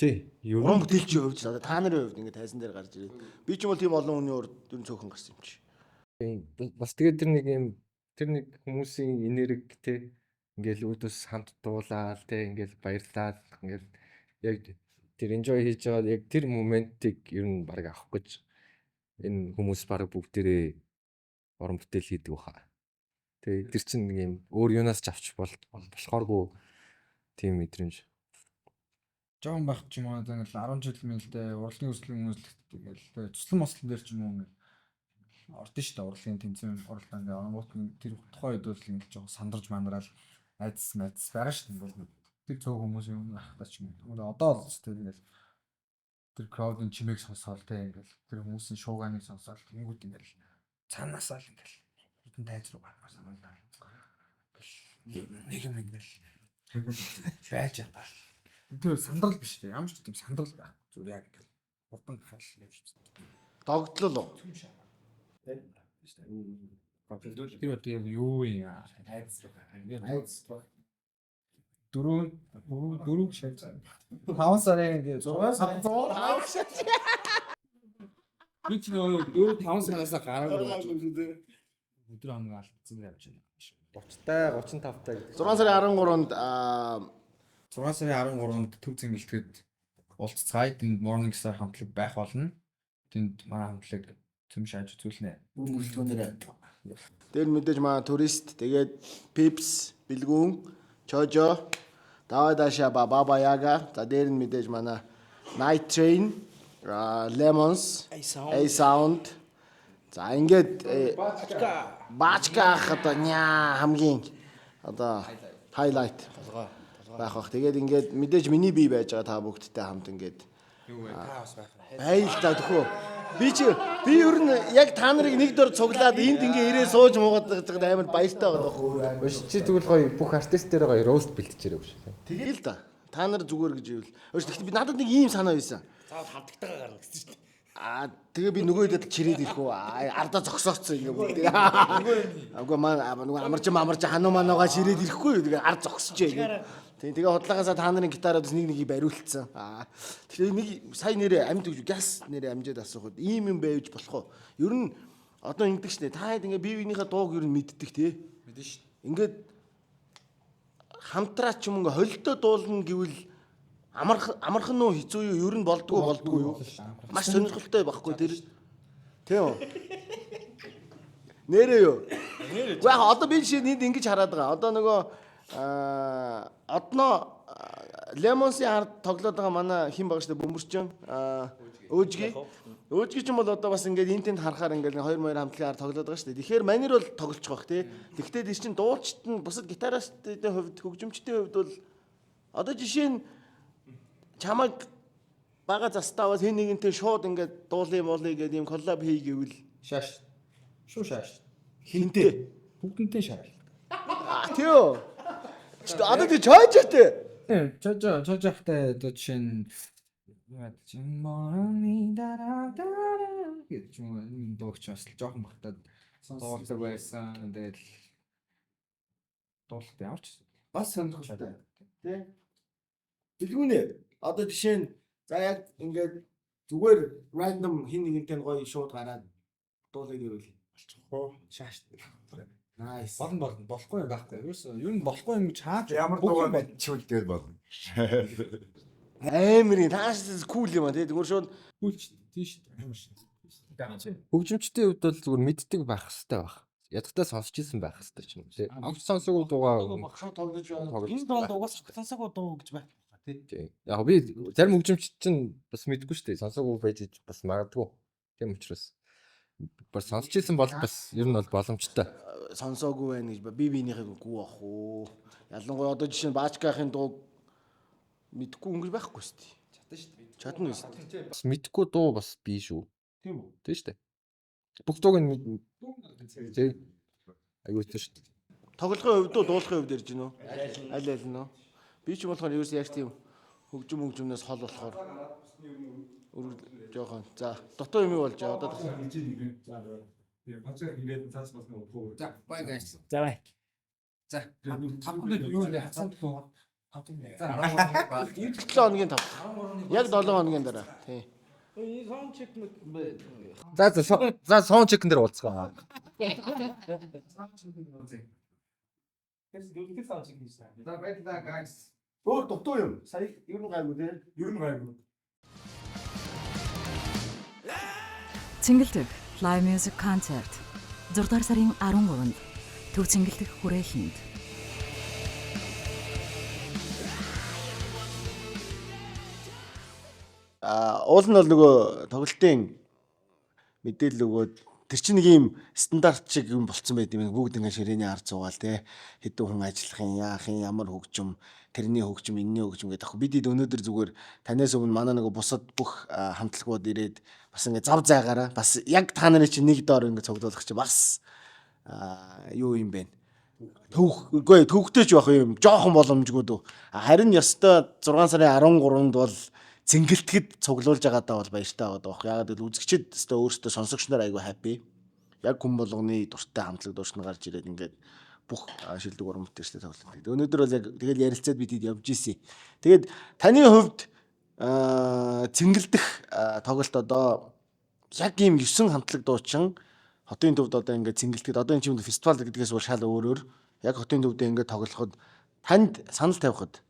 Тий. Ер Уран бүтээлчийн хувьд ч одоо та нарын хувьд ингэ тайзан дээр гарч ирээд би ч юм бол тийм олон хүний урд ер нь цөөхөн гарсан юм чи. Бас тэгээд тэр нэг юм тэр нэг хүмүүсийн энерги те ингээл үүдээс хамт дуулаад те ингээл баярлаад ингээл яг тэр enjoy хийж байгаа яг тэр моментыг ер нь баг авах гэж энэ хүмүүс баг бүгдээрээ уран бүтээл хийдэг баха. Тэгээ тэр чинь нэг юм өөр юунаас ч авч болохооргүй тийм мэдрэмж. Жохон байх ч юм уу одоо ингээл 10 жил мэлдэ урлагийн үзлэг үзлэгт ингээл туслан мослон дээр ч юм уу ингээл ордон шүү дээ урлагийн тэмцээн уралдаан ингээ оронгууд нь тэр тухайн үед бол ингээл жоохон сандарч мандраал айдас майдас байгаа шүү дээ ингээл тэр цөөх хүмүүс юм ахтаа ч юм уу. Одоо бол ч тэр ингээл тэр crowd-ын чимээг сонсоол те ингээл тэр хүмүүсийн шууганыг сонсоол тэнгүүд ингээл цаанаасаа л ингээл хурдан тайз руу гармаар санагдаа. Нэг юм ингээл байж ятаа. Тэр сандрал биш те ямар ч тийм сандрал байх. Зүгээр яг ингээл хурдан гахал явж. Догтлол уу? Тэр одоо яг юу юм аа? Айдас руу. Айдас руу. Дөрөв дөрөв шавж. 5 сарын 6 сар 5 шат. Би ч нөгөө 4 5 сараас гараагүй. Өдөр хоног алдсан явж байна. 30 та 35 та гэдэг. 6 сарын 13-нд 6 сарын 13-нд төв цэнгэлтэд уулзцгаая. Тэнд Morning Star хамтлаг байх болно. Тэнд манай хамтлаг цөм шааж үзүүлнэ. Бүрэлдэхүүнээр дээр мэдээж манай турист тэгээд Pips, Бэлгүүн, Чожо, Давай Даша, Баба Яга. За дээр нь мэдээж манай Night Train. Lemons, A Sound. За ингээд Бачка ах одоо ня хамгийн одоо highlight байх бах. Тэгээд ингээд мэдээж миний бие байж байгаа та бүгдтэй хамт ингээд Юу вэ? Та бас байх. Байл та төхөө. Би чи би ер нь яг та нарыг нэг дор цуглаад энд ингээ ирээ сууж муугаад байгаа амар баяртай байгаа байхгүй. Өш чи тэгвэл гоё бүх артист дээр гоё роуст бэлтжээрэй гэж. Тэгэл та. Та нар зүгээр гэж ивэл. Өш тэгтээ би надад нэг ийм санаа байсан. Заавал хамтагтайгаа гарна гэсэн шүү дээ. Аа тэгээ би нөгөө хэд чирээд ирэх үү? Ардаа зогсооцсон ингээ бүгд. Үгүй маа нөгөө амарч амарч хануу мануугаа чирээд ирэхгүй. Тэгээ ард зогсожээ ингээ. Тийм тэгээ худлагаасаа та нарын гитараад бас нэг нэгийг бариулцсан. Аа тэгэхээр нэг сая нэрээ амьд өгч гяс нэрээ амжаад асуухад ийм юм байвж болох уу? Ер нь одоо ингэдэг шнэ. Та хэд ингээ бие биенийхээ дууг ер нь мэддэг те. Мэдэн шүү. Ингээд хамтраа ч юм ингээ холдоо дуулна гэвэл амархан уу хэцүү юу ер нь болдгоо болдгоо юу? Маш сонирхолтой байхгүй тэр. Тийм үү? Нэрээ юу? Нэрээ. Уу яг одоо би жишээ нь энд ингэж хараад байгаа. Одоо нөгөө одноо Лемонсын ард тоглоод байгаа манай хин байгаа шүү дээ бөмбөрчин өөжги. Өөжги ч юм бол одоо бас ингээд энэ тэнд харахаар ингээд хоёр моёр хамтлагийн ард тоглоод байгаа шүү дээ. Тэгэхээр манер бол тоглолцох бах тий. Тэгвэл тэр чинь дуулчт нь бусад гитаристийн хувьд хөгжимчдийн хувьд бол одоо жишээ нь чамайг бага застаа бас хэн нэгэнтэй шууд ингээд дуулын муулыг гэдэг юм коллаб хий гэвэл Шааш. Шүү шааш. хинтэй. Бүгдэнтэй шааш. А тий үү? Одоо тий чойжтэй. Тийм, чожо чожохтой одоо жишээ нь юу морны дараа дараа гэж юм энэ дуугч бас л жоохон бахтаад дуулдаг байсан. Тэгэл дуулахад ямар ч Бас сонирхолтой. Тий. Дэлгүүнээ. Одоо жишээ нь за яг ингээд зүгээр random хин нэгэнтэй гоё шууд гараад дуулыг гэвэл Болчих уу? шааш. Nice. Болно болно болохгүй юм байхгүй. Ерөөсөө ер нь болохгүй юм гэж хааж Ямар бүх дуугаа юм байна. мэдчихвэл тэгэл болно. Амар юм. Тааш кул юм а тий. Зүгээр шууд Хүлч тийш амар шин. Хөгжимчдийн хувьд бол зүгээр мэддэг байх хэрэгтэй байх. Ядагтаа сонсч ирсэн байх хэрэгтэй ч юм уу тий. Огт сонсоогүй дуугаа шууд тоглож байна. тоглож Энэ дуунд угаасаа сонсоогүй дуу гэж байх тий. тий. Яг би зарим хөгжимчд чинь бас мэдгүй шүү дээ. Сонсоогүй байж бас магадгүй. Тийм учраас бас сонсч ирсэн бол бас ер нь бол боломжтой. Сонсоогүй байна гэж би биенийхээ гүү ах уу. Ялангуяа одоо жишээ нь Баачкахын дууг мэдгүй өнгөр байхгүй шүү дээ. Чадна шүү дээ. Чадна шүү дээ. Бас мэдгүй дуу бас бий шүү. Тийм үү? Тийм шүү дээ. Бүх дууг нь тий. Аюу тийм шүү дээ. Тоглохын хувьд уу дуулахын хувьд ярьж гинөө? Аль аль нь үү? Би ч болохоор ерөөс яг тийм хөгжим хөгжимнөөс хол болохоор жоохон за дутуу юм болж байгаа одоо. За, bye guys. За бай. За, 5 юу нэ хасан дуу. 5 За, 7 хоногийн 5. Яг 7 хоногийн дараа. Тийм. Энэ sound check мэт За за за sound check дээр уулзгаа. За, баярлалаа guys. Өөр дутуу юм. Сая ер нь гайгүй тий. Ер нь гайгүй. Цэнгэлдэх Live Music Concert 6 дугаар сарын 13-нд Төв Цэнгэлдэх хүрээлэнд. А уул нь бол нөгөө тоглолтын мэдээлэл өгөөд тэр чинь нэг юм стандарт шиг юм болцсон байт юм. Бүгд ингээ ширээний ард суугаал те. Хэдэн хүн ажиллах юм, яах юм, ямар хөгжим, тэрний хөгжим, энэний хөгжим гэдэг. Бид хэд өнөөдөр зүгээр танаас өмнө манай нөгөө бусад бүх хамтлагууд ирээд бас ингээ зав зайгаараа бас яг та нарын чинь нэг доор ингээ цуглуулах чи бас юу юм бэ? Төвх үгүй төвхтэй ч байх юм. Жоохон боломжгүй дөө. Харин ёстой 6 сарын 13-нд бол цэнгэлтгэд цуглуулж байгаадаа бол баяртай байгаа даа. Яагаад гэвэл үзэгчид өстой өөрсдөө сонсогч нар айгүй happy. Яг хүн болгоны дуртай хамтлаг дуушин гарч ирээд ингээд бүх шилдэг уран бүтээлчтэй тоглолт. Өнөөдөр бол яг тэгэл ярилцаад бид хэд явж исэн. Тэгээд таны хувьд цэнгэлдэх тоглолт одоо яг ийм 9 хамтлаг дуучин хотын төвд одоо ингээд цэнгэлдэхэд одоо энэ чинь фестивал гэдгээс бол шал өөрөөр яг хотын төвдөө ингээд тоглоход танд санал тавихад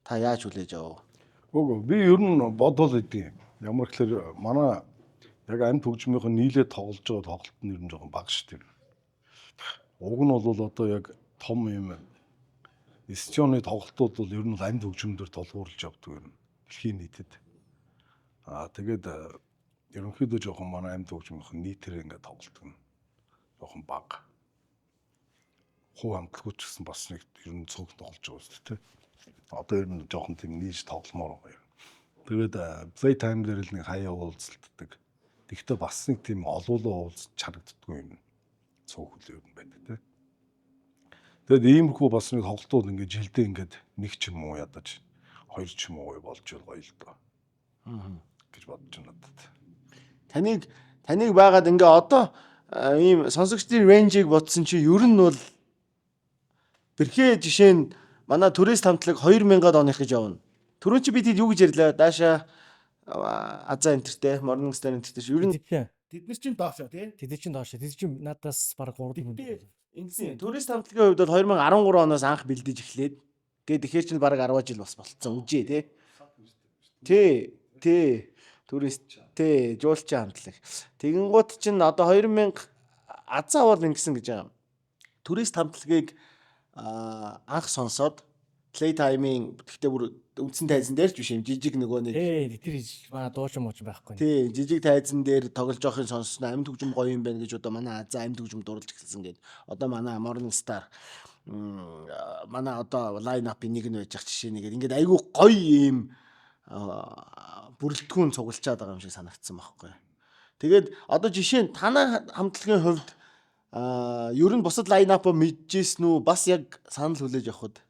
та яаж хүлээж авав? Үгүй би ер нь бодвол идэв. Ямар гэхээр манай яг амьд хөгжмийнх нь нийлээд тоглож байгаа тоглолт нь ер нь жоохон бага шүү дээ. Уг нь бол одоо яг том юм стадионы тоглолтууд бол ер нь бол амьд хөгжмөндөр тулгуурлаж явдаг юм. Дэлхийн нийтэд. Аа тэгээд ерөнхийдөө жоохон манай амьд хөгжмийнх нь нийтээр ингээд тоглолт нь жоохон бага. Хуу хамтлагууд ч гэсэн бас нэг ер нь цөөх тоглож байгаа шүү дээ. Одоо ер нь жоохон тийм нийж тогломоор байгаа юм. Тэгээд play time дээр л нэг хаяа уулзалтдаг. Тэгвэл бас нэг тийм олуулаа уулзч харагддаггүй юм. Цөөх л ер нь байдаг тий. Тэгээд иймэрхүү бас нэг тоглолтууд ингээд жилдээ ингээд нэг ч юм уу, ядаж хоёр ч юм уу болж гоё л доо гэж бодож байна надад. Таныг байгаад ингээ одоо ийм сонсогчдын range ийг бодсон чи ер нь бол бэрхээ жишээ нь манай Турист хамтлаг 2000-ад оных гэж явна. Түрүүн чи бид хэд юу гэж ярьлаа? Даашаа Азаа энтертэй, Morning Star энтертэй шүү. Ер нь Тэд нар чинь доошоо тий. Тэд чинь доош. Тэд чинь надаас баг 3 хүн. Ингэсэн. Турист хамтлагийн хувьд бол 2013 оноос анх бэлдэж эхлээд гээд тэгэхээр чинь баг 10 жил бас болцсон үжээ тий. Тий, тий. Турист тий, жуулчин хамтлаг. Тэгэнгუут чинь одоо 2000 Азаа бол ингэсэн гэж байгаа юм. Турист хамтлагийг анх сонсоод Playtime-ийн, гэхдээ бүр үндсэн тайзан дээр ч биш юм, жижиг нөгөө нэг Тий, тэр манай дуучин муучин байхгүй. Тий, жижиг тайзан дээр тоглож явахын сонссон, амьд хөгжим гоё юм байна гэж одоо манай Азаа амьд хөгжим дурлж эхэлсэн гээд одоо манай Morning Star манай одоо line up-ын нэг нь байж ах жишээ нэгээд ингээд айгүй гоё ийм бүрэлдэхүүн цуглчаад байгаа юм шиг санагдсан байхгүй. Тэгээд одоо жишээ нь танай хамтлагийн хувьд ер нь бусад line up мэдчихсэн үү? Бас яг санал хүлээж авахд.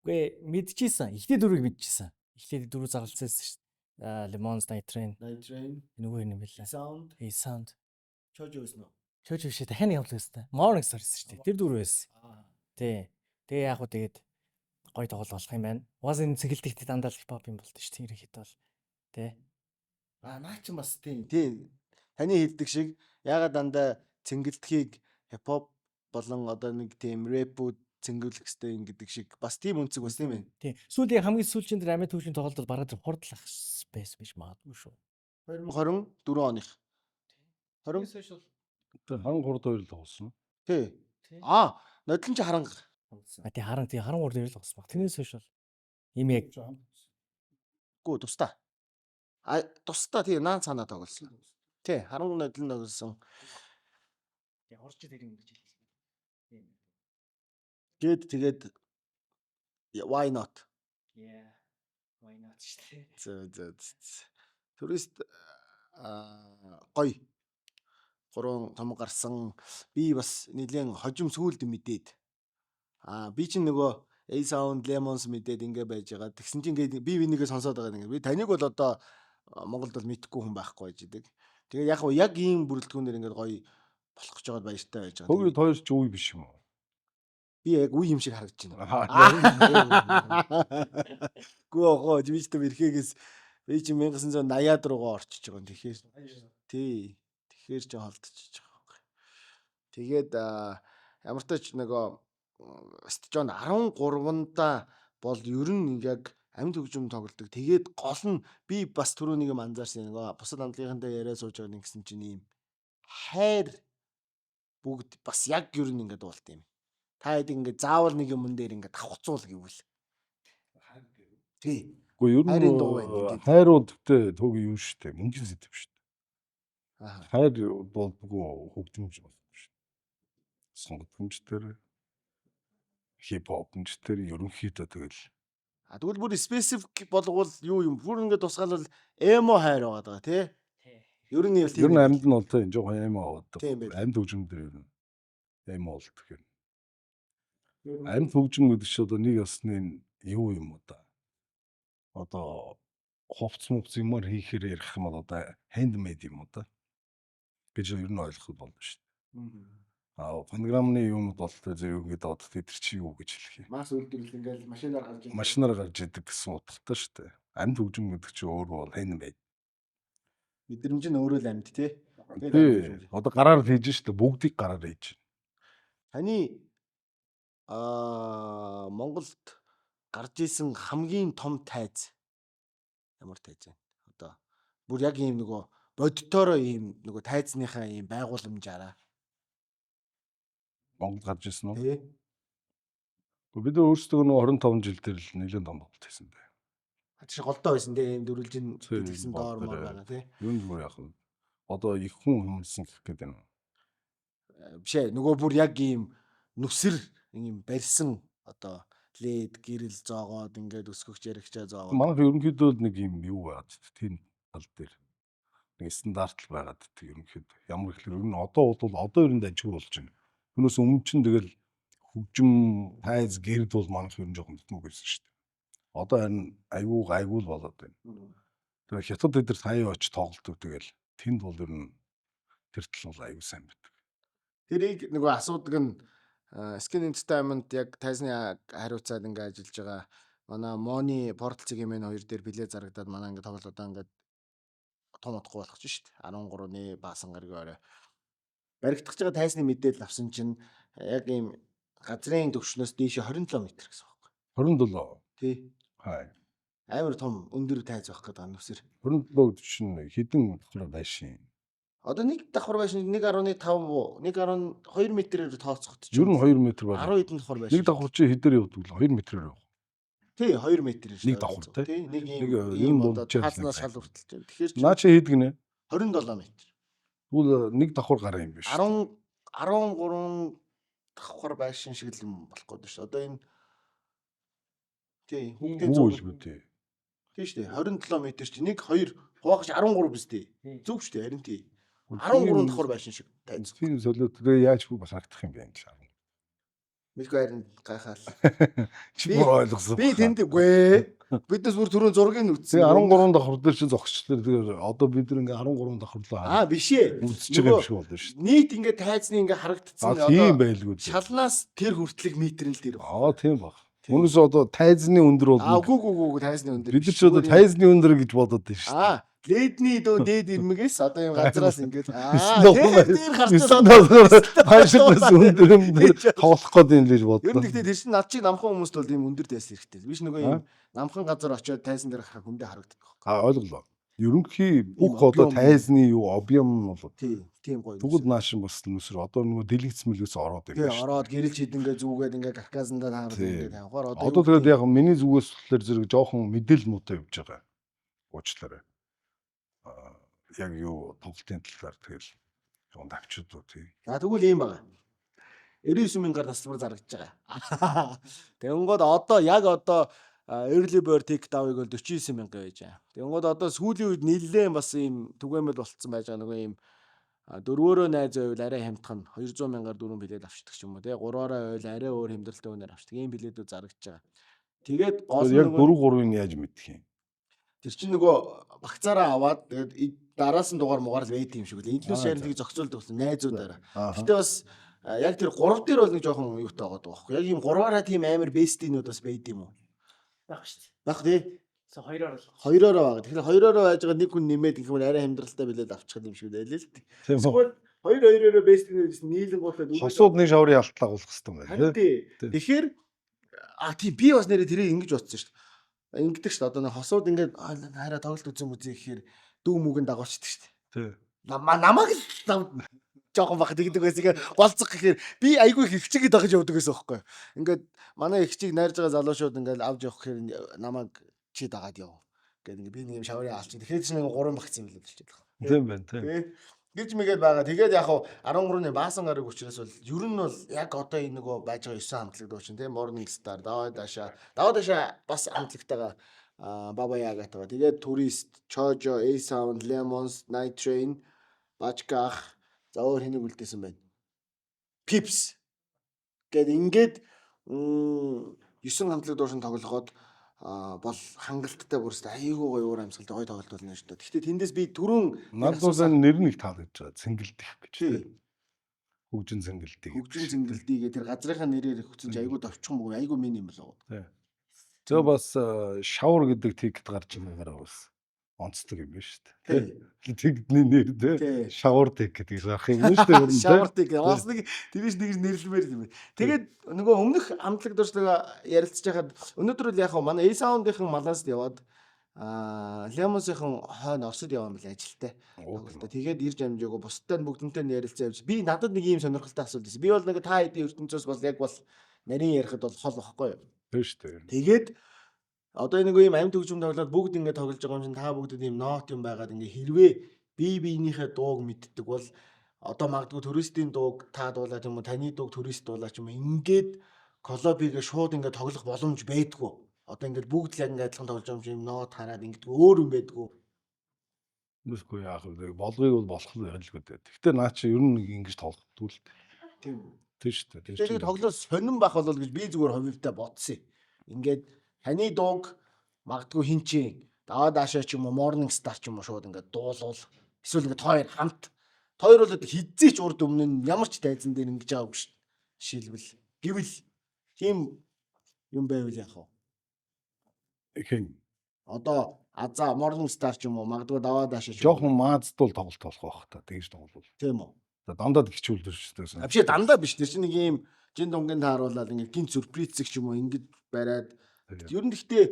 Үгүй, мэдчихсэн. Эхний дөрвийг мэдчихсэн. Эхлээд дөрөв зарлцсан шүү дээ. Аа, Lemons, Night Train, Night Train, нөгөө юм билээ. Sound, Hey Sound. Чожо байсан уу? Чөж биш, дахиад нэг хамтлаг байсан. Morning Star байсан шүү дээ. Тэр дөрөв байсан. Тий. Тэгээ яг хуу тэгээд гоё тоглол болох юм байна. Угаас энэ цэгэлдэгт дандаа л хипхоп юм болд шүү дээ. Ерөнхийдөө бол. Тий. Аа, наа чинь бас тийм. Тийм. Таны хэлдэг шиг ягаад дандаа цэнгэлдэхийг хипхоп болон одоо нэг тийм рэпүүд цэнгэлэх хэрэгтэй юм гэдэг шиг бас тийм үнцэг бас тийм ээ. Тий. Сүүлийн хамгийн сүүлийн дээр амьд хөгжлийн тоглолтод бараг тэр хурдлах байсан биш магадгүй шүү. 2024 оных. 20 Тэгээд харанга 3 2 л тоглосон. Тий. Аа, нодлон чи харанга. А тий, харан тий, 13 дээр л болсон баг. Тэрнээс хойш бол ийм яг Гүү тусдаа. А, тусдаа, тий, наан цаанаа тоглосон. Тий, харанга нодлон тоглосон. Орж тэр юм гэж хэлсэн. Гээд тэгээд why not? Yeah. Why not шүү дээ. Зөө. Турист гоё. Гурван том гарсан. Би бас нэгэн хожим сүулд мэдээд. Аа, би чинь нөгөө A Sound, Lemons мэдээд ингээ байж байгаа. Тэгсэн чинь ингээ би бинийгээ сонсоод байгаа нэг. Би таныг бол одоо Монголд бол мэдэхгүй хүн байхгүй байж идэг. Тэгээ яг гоо яг ийм бүрэлдэхүүнээр ингээд гоё болох гэж байгаад баяртай байж байгаа. Төгөөд хоёр ч үе биш юм уу? Би яг үе юм шиг харагдаж байна. Гүү огоо, би ч тэм эрхээгээс би чи 1980-ад руугаа орчиж байгаа юм. Тэгэхээр тий. Тэгэхээр чи холдчихж байгаа байхгүй. Тэгээд ямар ч тач нөгөө Стжон 13-ндаа бол ер нь яг амьд хөгжим тоглодог. Тэгээд гол нь би бас түрүү нэг юм анзаарсан, нөгөө бусад хамтлагийнхантай яриа сууж байгаа нэгсэн чинь ийм хайр бүгд бас яг ер нь ингээд дуулт юм. Та хэд ингээд заавал нэг юмн дээр ингээд давхцуул гэвэл. Тий. Гэхдээ ер нь Хайрын дуу байна гэдэг. Хайр бол гэхдээ төг юу шүү дээ. Мөнгөний сэдэв шүү дээ. Аа. Хайр болдгоо хөгжимж болохгүй шүү дээ. Сонгогдомж дээр, хип хопч дээр ерөнхийдөө тэгэл А, тэгвэл бүр specific болгоул юу юм? Бүр ингээд тусгаалвал emo хайр байгаа даа, тий? Ер нь тийм. Ер нь амьд нь бол тийм жоохон emo аваад. Тийм байл. Амьд хөгжим дээр ер нь emo болдог юм. Амьд хөгжим гэдэг чинь одоо нэг ясны юу юм уу да. Одоо хувц мувц юмар хийхээр ярих юм бол одоо handmade юм уу да гэж ер нь ойлгоход болно шүү дээ. А фонограмны юмуд бол тэр зөв ингээд одоо тэд нар чи юу гэж хэлэх юм. Масс үйлдвэрлэл ингээд машинаар гарч ирдэг. Машинаар гарч идэг гэсэн утгатай шүү дээ. Амьд хөгжим гэдэг чинь өөрөө бол handmade. Мэдрэмж нь өөрөө л амьд, тий? Тэгээд амьд Тий. хөгжим. Одоо гараар л хийж шүү дээ. Бүгдийг гараар хийж. Таны Монголд гарч исэн хамгийн том тайз ямар тайз вэ? Одоо бүр яг ийм нөгөө бодитоороо ийм нөгөө тайзныхаа ийм байгууламжаараа. Монголд гарч ирсэн үү? Тий. Бид нар өөрсдөө нөгөө 25 жил дээр л нэлээд том тоглолт хийсэн дээ. Тэр голдоо байсан тий ийм дөрвөлжин тэгсэн доор мор байгаа тий. Юун зүгээр яг одоо их хүн хүмүүсэн гэх гээд байна. Биш ээ нөгөө бүр яг ийм нүсэр ийм барьсан одоо лед гэрэл зоогоод ингээд өсгөгч яригчаа зоогоод. Манайх ерөнхийдөө л нэг юм юу байгаад тийм тал дээр нэг стандарт л байгаад тийм ерөнхийдөө ямар ихлээр ер нь одоо бол одоо ер нь дажгүй болж байна. Түүнээс өмнө чинь тэгэл хөгжим тайз гэрд бол манайх ер нь жоохон битмэг байсан шүү дээ. Одоо харин айгүй гайгүй л болоод байна. Тэгээ хятад эдэр сая очиж тоглолтог тэгэл тэнд бол ер нь тэр тал бол айгүй сайн байдаг. Тэрийг нөгөө асуудаг нь Skin Entertainment яг тайзны хариуцаад ингээ ажиллаж байгаа манай Money Portal цэгийн мэн хоёр дээр билет зарагдаад манай ингээ тоглолт одоо ингээ том утгагүй болох чинь шүү дээ. 13-ны баасан гарагийн орой. Баригдах байгаа тайзны мэдээлэл авсан чинь яг ийм газрын төвшнөөс дээшээ 27 м гэсэн байхгүй. 27. Тий. Хай. Амар том өндөр тайз байх гэдэг нүсэр. 27 гэдэг чинь хэдэн давхар байшин. Одоо нэг давхар байшин 1.5 1.2 метрээр тооцоход чинь. Ер нь 2 м байна. 10 хэдэн давхар байшин. Нэг давхар чи хэдээр явдаг вэ? 2 метрээр явах. Тий 2 метрээр шүү. Нэг давхар тий. Нэг ийм одоо тааснаас шал хүртэл. Тэгэхээр наа чи хэд гинэ? 27 м. Тэгвэл нэг давхар гарын юм биш. 10 13 давхар байшин шиг л юм болох гээд шүү. Одоо энэ тий хүүхдийн зүүн үү тий. Тий шүү дээ. 27 м чи 1 2 хуваахч 13 биз дээ. Зөв шүү дээ харин тий. 13 давхар байшин шиг тайз. Тийм солиод тэгээ яаж хүү харагдах юм бэ энэ чинь. Мэдгүй харин гайхаал. Чи бүр ойлгосон. Би тэнд үгүй ээ. Биднес бүр түрүүн зургийг үзсэн. Тэгээ 13 давхар дээр чи зогсчлаа. Тэгээ одоо бид нар ингээ 13 давхар руу Аа биш ээ. Үзэж байгаа юм шиг болно шүү дээ. Нийт ингээ тайзны ингээ харагдцсан одоо тийм байлгүй. Шалнаас тэр хүртлэх метр л тэр. Аа тийм баг. Үүнээс одоо тайзны өндөр бол Аа үгүй үгүй үгүй тайзны өндөр. Бид нар ч одоо тайзны өндөр гэж бодоод байна шүү дээ. Аа ледний дөө дээд ирмэгээс одоо юм газраас ингээд аа дээр гарч байшинаас өндөр юм дээр тоглох гээд юм л гэж бодлоо. Ер нь гэхдээ тэр чинь над чиг намхан хүмүүст бол ийм өндөр дайс хэрэгтэй. Биш нөгөө ийм намхан газар очиод тайзан дээр харах хүндээ харагддаг байхгүй. Аа ойлголоо. Ерөнхий бүх одоо тайзны юу объем нь бол тийм гоё. Тэгвэл наашин бас нүсэр одоо нөгөө дэлгэц мэлгэц ороод юм байна. Тийм ороод гэрэлж хидэнгээ зүгээд ингээ каркасандаа таарад ингээ тавихаар одоо тэгээд яг миний зүгээс болохоор зэрэг жоохон мэдээлэл муутай явж байгаа. Уучлаарай. Яг юу тоглолтын талаар тэгэл жоон давчууд уу тий. За тэгвэл ийм байгаа. 99 мянгаар тасалбар зарагдж байгаа. Тэгэнгүүт одоо яг одоо early bird ticket авыг бол 49 мянга байж байгаа. Тэгэнгүүт одоо сүүлийн үед нэлээд бас ийм түгээмэл болцсон байж байгаа нөгөө ийм дөрвөөрөө найз байвал арай хямдхан 200 мянгаар дөрвөн билет авчдаг ч юм уу тий. Гурваараа байвал арай өөр хямдралтай үнээр авчдаг. Ийм билетүүд зарагдж байгаа. Тэгээд гол нь яг 4 3-ыг яаж мэдэх юм? Тэр чинь нөгөө багцаараа аваад тэгээд дараасан дугаар мугаар л байд юм шиг л. Эдлээс шарын тийг зохицуулдаг болсон найзуудаараа. Гэтэ бас яг тэр 3 дээр бол нэг жоохон юутай байгаа байхгүй. Яг ийм 3-аараа тийм амар бестинүүд бас байд юм уу? Байх шүү дээ. Байх тий. Хоёроор л. Хоёроор байгаа. Тэгэхээр хоёроор байж байгаа нэг хүн нэмээд гэх юм бол арай хямдралтай билет авчих юм шиг байлээ л дээ. Эсвэл хоёр хоёроор бестинүүд нийлэн гутлаад хосууд нэг шаврын алтлаа гулах хэрэгтэй юм байна тий. Тэгэхээр а тий би бас нэрээ тэрийг ингэж бодсон шүү дээ. Ингэдэг шүү дээ. Одоо нэг хосууд ингээд хайраа тоглолт үзэн үзье гэхээр дүү мүгэн дагуулчдаг шүү дээ. Тий. Намайг л жоохон бах тэгдэг байсан. Ингээ голцох гэхээр би айгүй их эгчигээ дагаж явдаг байсан байхгүй. Ингээд манай эгчийг найрж байгаа залуучууд ингээд авч явах гэхээр намайг чи дагаад яв. Ингээд ингээ би нэг юм шаврын алчих. Тэгэхээр чи нэг гурван багц юм л болчиход байгаа. Тийм байна тийм. Гэж мэгээд байгаа. Тэгээд яг хав 13-ны баасан гараг учраас бол ер нь бол яг одоо энэ нөгөө байж байгаа 9 хамтлаг дуучин тийм Morning Star, Даваа Даша, Даваа Даша бас хамтлагтайгаа Баба Ягатайгаа. Тэгээд Tourist, Chojo, A Sound, Lemons, Night Train, Бачка ах за өөр хэнийг үлдээсэн байна. Pips гээд ингээд 9 хамтлаг дуучин тоглоход бол хангалттай бүрстэй айгүй гоё уур амьсгалтай гоё тоглолт болно шүү дээ. Гэхдээ тэндээс би түрүүн надад бол нэр нэг таалагдж байгаа. Цэнгэлдэх гэж тийм. Хөгжин цэнгэлдэх. Хөгжин цэнгэлдээ тэр газрынхаа нэрээр өгсөн чи айгүй товчхон бөгөө айгүй мин юм болоо. Тийм. Зөө бас шавар гэдэг тикет гарч байгаагаараа бас онцлог юм байна шүү дээ. Тикетний нэр тий. Шавар тикет гэж гарах юм байна шүү дээ. Шавар тикет. Бас нэг тэрээс нэг нэрлэмээр юм байна. Тэгээд нөгөө өмнөх хамтлаг дуршлага ярилцж байхад өнөөдөр бол яг манай A Sound-ийн Малайзд яваад Lemons-ийн хойно Оросд яваа юм бэл ажилтай. Тэгээд ирж амжаагүй бусдад нь бүгдэнтэй нь ярилцсан явж. Би надад нэг ийм сонирхолтой асуулт байсан. Би бол нэг та хэдийн ертөнцөөс бол яг бол нарийн ярихад бол хол واخгүй юу. Тийм шүү дээ. Тэгээд Одоо нэг ийм амьд хөгжим тоглоод бүгд ингэ тоглож байгаа юм чинь та бүгдэд ийм нот юм байгаад ингэ хэрвээ бие биенийхээ дууг мэддэг бол одоо магадгүй туристийн дууг та дуулаад юм уу, таны дууг турист дуулаа ч юм уу, ингээд collab хийгээ шууд ингэ тоглох боломж байдгүй. Одоо ингээд бүгд л яг ингэ адилхан тоглож байгаа юм чинь нот хараад ингэдэг өөр юм байдгүй. Нүсгүй яах вэ? Болгыг бол болох л байлгүй дээ. Гэхдээ наа чи ер нь нэг ингэж тоглохдгүй л дээ. Тийм. Тийм шүү дээ. Тэр Тэгээд чинь тоглол сонирн байх болол гэж би зүгээр хувьдаа бодсон юм. Ингээд таны дууг магадгүй хин чинь даваа даашаа ч юм уу, Morning Star ч юм уу шууд ингээд дуулуул. Эсвэл ингээд хоёр хамт. Хоёр бол хизээч урд өмнө нь ямар ч тайзан дээр ингэж байгаагүй шүү. Жишээлбэл гэвэл тийм юм байвал яах вэ? хэн Одоо аза Morning Star ч юм уу, магадгүй даваа даашаа ч юм уу. жоохон маазтул тоглолт болох байх та. Тэгж тоглол. Тийм үү? За дандаа хичүүлдэр шүү дээ. А биш дандаа биш. Тэр чинь нэг юм жин дунгийн тааруулаад ингээд гин сюрпризэг ч юм уу ингэж бариад. Ер нь гэхдээ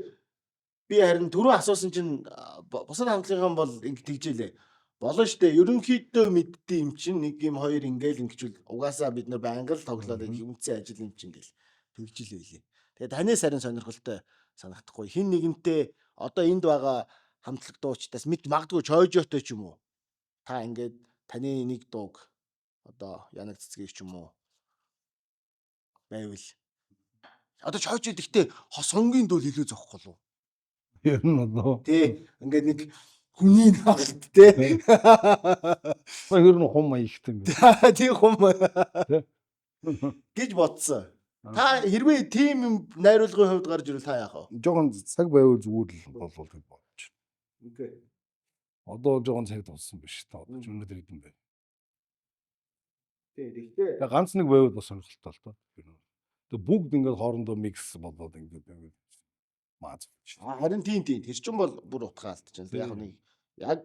би харин түрүү асуусан чинь бусад хамтлагийн бол ингэ тэгжээлээ. Болно штэ. Ерөнхийдөө мэддэг юм чинь нэг юм хоёр ингээл ингэчүүл угаасаа бид нар байнга л тоглоод ингэ үндсэн ажил юм чинь гэл тэгжил байлээ. Тэгээ танаас харин сонирхолтой санагдахгүй. Хин нэгэнтээ одоо энд байгаа хамтлаг дуучдаас мэд магадгүй чойжоотой ч юм уу. Та ингээд таны нэг дууг одоо янаг цэцгийг ч юм уу байвал одоо чойжод ихтэй хос хонгийн дүүл илүү зохихгүй болов. Ер нь одоо Тий. Ингээд нэг хүний наалт тий. ер нь хум маягтай юм байна. Тий хум гэж бодсон. Та хэрвээ тийм юм найруулгын хувьд гарч ирвэл та яах вэ? Жохон цаг байвал зүгээр л болвол гэж бодож. Окей. Одоо жохон цаг тулсан биш та. Одоо ч өнөөдөр хэдэн бэ? Тий, тэгтээ. Тэгээ ганц нэг байвал бас сонирхолтой л тоо. Ер нь. Тэгээ бүгд ингээд хоорондоо микс болоод ингээд ингээд мааз. Харин тийм тийм. Тэр чинь бол бүр утгаа алдчихна. Яг нэг яг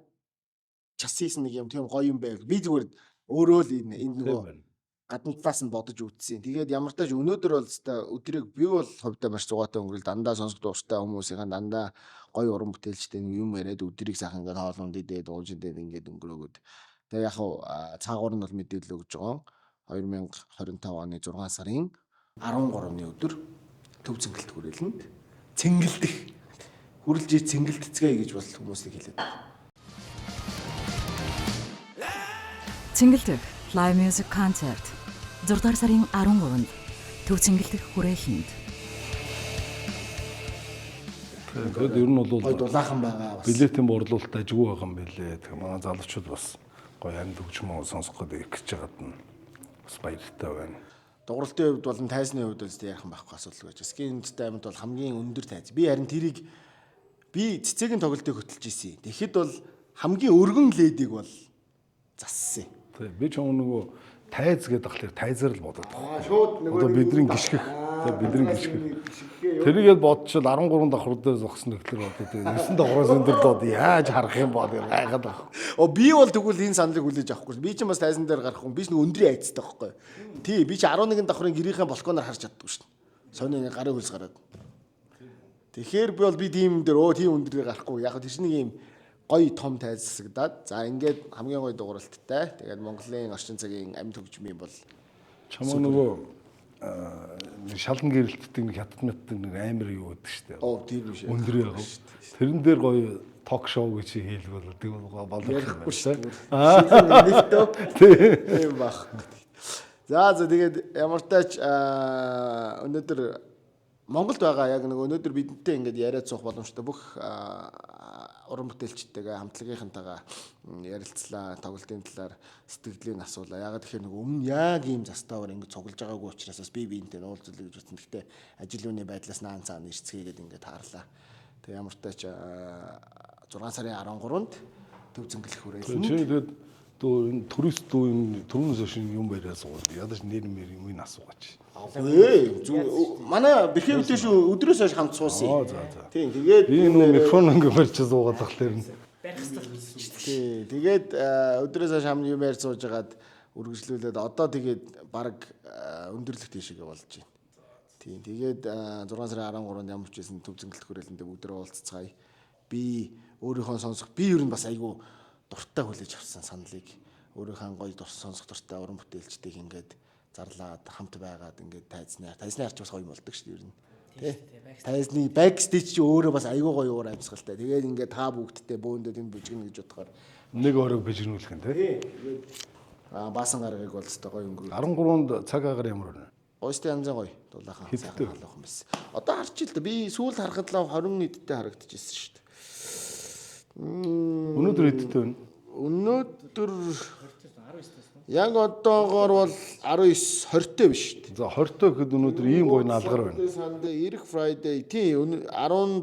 час хийсэн нэг юм тийм гоё юм байв. Би зүгээр өөрөө л энэ энд нөгөө гадна талаас нь бодож үзсэн. Тэгээд ямар тач өнөөдөр бол өстой өдрийг би бол хувьдаа маш зугаатай өнгөрөл дандаа сонсох дуртай хүмүүсийн дандаа гоё уран бүтээлчтэй нэг юм яриад өдрийг сайхан ингээд хоолунд идээд ууж идээд ингээд өнгөрөөгөөд. Тэгээд яг хуу цаагуур нь бол мэдээлэл өгж байгаа. 2025 оны 6 сарын 13-ны өдөр Төв Цэнгэлт хүрээлэнд цэнгэлдэх хүрэлж ир цэнгэлтцгээе гэж бол хүмүүсийг хэлээд байна. Цэнгэлдэх Live Music Concert 6 дугаар сарын 13-нд Төв Цэнгэлдэх хүрээлэнд. Тэгээд ер нь бол Гоё дулаахан байгаа бас. Билетийн борлуулалт ажгүй байгаа юм билээ. Тэгэхээр манай залуучууд бас гоё амьд хөгжмөө сонсох гэдэг ирэх гэж байгаад нь бас баяртай байна. Дугралтын хувьд болон тайзны хувьд бол ярих юм байхгүй асуудал гэж. Skin Entertainment бол хамгийн өндөр тайз. Би харин тэрийг би цэцэгийн тоглолтыг хөтөлж исэн. Тэгэхэд бол хамгийн өргөн ледийг бол зассан. Тийм би ч нөгөө тайз гэдэг ахлаар тайзаар л бодод байгаа. Шууд Одоо бидний гიშгэх. Тийм бидний гიშгэх. Тэрийг л бодчвол 13 давхар дээр зогсон нөхлөр одоо тийм 9 давхраас өндөр доод яаж харах юм бол гайхаад байгаа. О би бол тэгвэл энэ саналыг хүлээж авахгүй. Би ч бас тайзан дээр гарах юм. Би ч нэг өндрийн айцтай байхгүй. Тий би ч 11 давхрын гэрийнхээ балконоор харж чаддгүй шин. Сони нэг гарын хөлс гараад. Тэгэхээр би бол би тийм дээр өө тийм өндөр дээр гарахгүй. Яг тэр чинь нэг юм гоё том тайз засагдаад за ингээд хамгийн гоё дууралттай. Тэгээд Монголын орчин цагийн амьд хөгжмийн бол Чамаа нөгөө нэг шалан гэрэлтдэг нэг хятад мэтдэг нэг амар юу гэдэг штэ. Оо тийм биш. Өндөр яг. Тэрэн дээр гоё ток шоу гэж хийлгүүл тэгвэл болох юм Ярихгүй байна. шүү. Нэгтөө. Тийм баг. За за тэгээд ямар тач өнөөдөр Монголд байгаа яг нэг өнөөдөр бидэнтэй ингээд яриад суух боломжтой бүх уран бүтээлчтэйгээ хамтлагийнхантайгаа ярилцлаа, тоглолтын талаар сэтгэгдлийг асуулаа. Ягаад тэгэхээр нэг өмнө яг ийм заставаар ингээд цуглаж байгаагүй учраас бас би биентэй уулзлаа гэж бодсон. Гэхдээ ажил үний байдлаас наан цаана ирцгээгээд ингээд таарлаа. Тэгээ ямар тач 6 сарын 13-нд Төв Цэнгэлэх хүрээлэнд Чи тэгээд дөө энэ турист дүү энэ түрүүнээс хойш юм яриа суугаад ядаж нэр мэр юм ин асуугач. Ээ манай бэрхээ үдээ шүү өдрөөс хойш хамт суусан. Аа за за. Тийм тэгээд Би нөө микрофон ингээ барьж суугаад тах тэр нь. Барих хэрэгтэй болсон шүү дээ. Тий тэгээд өдрөөс хойш хамт юм ярьж сууж хагаад үргэлжлүүлээд одоо тэгээд баг өндөрлөх тийшээ болж байна. Тийм тэгээд 6 сарын 13-нд ямар ч байсан Төв Цэнгэлт хүрээлэндээ бүгдээ уулзцгаая. Би өөрийнхөө сонсох би ер нь бас айгүй дуртай хүлээж авсан саналыг өөрийнхөө гоё сонсох дуртай уран бүтээлчдийг ингээд зарлаад хамт байгаад ингээд тайзны арч бас гоё юм болдог шүү дээ ер нь. Тэ. Тайзны backstage чи өөрөө бас айгүй гоё уур амьсгалтай. Тэгээд ингээд та бүгдтэй бөөндөө тэнд бүжгэнэ гэж бодохоор Нэг оройг бижигнүүлэх юм тий. аа баасан гарагийг бол өстой гоё өнгөрөө. 13-нд цаг агаар ямар байна? Гоёстой янзын гоё. Дулаахан Хэдтэй? сайхан халуухан байсан. Одоо харч ил дээ. Би сүүл харахад л 20 эдтэй харагдчихсэн шүү дээ. Өнөөдөр хэдтэй байна? Өнөөдөр яг одоогоор бол 19 20-тэй биш шүү дээ. За 20-той гэхэд өнөөдөр ийм гоё наалгар байна. Sunday, ирэх Friday тий 17.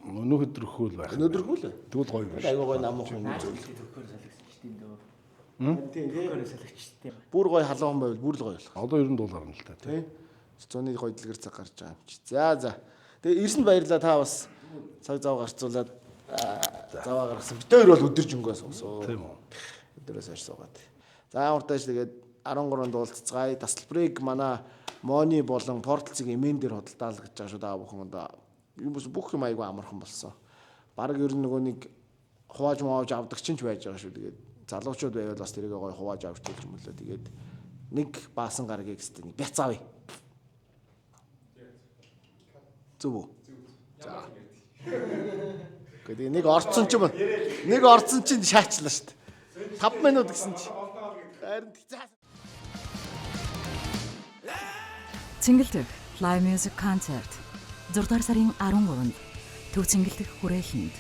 Өнөөдөр хөл байх. Өнөөдөр хөл. Тэгвэл гоё байна. Айгуу гоё намуухан юм зүйл. Төхөөр солигдсон шүү дээ. Тий, Төхөөр солигчтой. Бүр гоё халуухан байвал бүр л гоё болох. Одоо ер нь дуулаарна л та тий. Тий. Зуны гоё дэлгэр цаг гарч байгаа юм чи. За за. Тэгээ ирсэнд баярлалаа та бас цаг зав гарцуулаад заваа гаргасан. Бид хоёр бол өдөржингөө суусан. Тийм үү. Өдрөөс хойш суугаад. За уртааш тэгээд 13-нд уулзцгаая. Тасалбарыг манай Мони болон Порталцыг эмээн дээр худалдаал гэж байгаа шүү дээ бүхэн одоо. Юм бас бүх юм айгүй амархан болсон. Бараг ер нь нөгөө нэг хувааж муавж авдаг чинь ч байж байгаа шүү. Тэгээд залуучууд байвал бас тэрийг гоё хувааж авч хэлж юм лээ. Тэгээд нэг баасан гарагийг өстө нэг бяц авъя. Зөв үү? За. Гэхдээ нэг орцсон ч юм. Нэг орцсон чинь шаачлаа шүү дээ. 5 минут гэсэн чи. Харин за. Цэнгэлдэх Live Music Concert 6 дугаар сарын 13-нд Төв Цэнгэлдэх хүрээлэнд.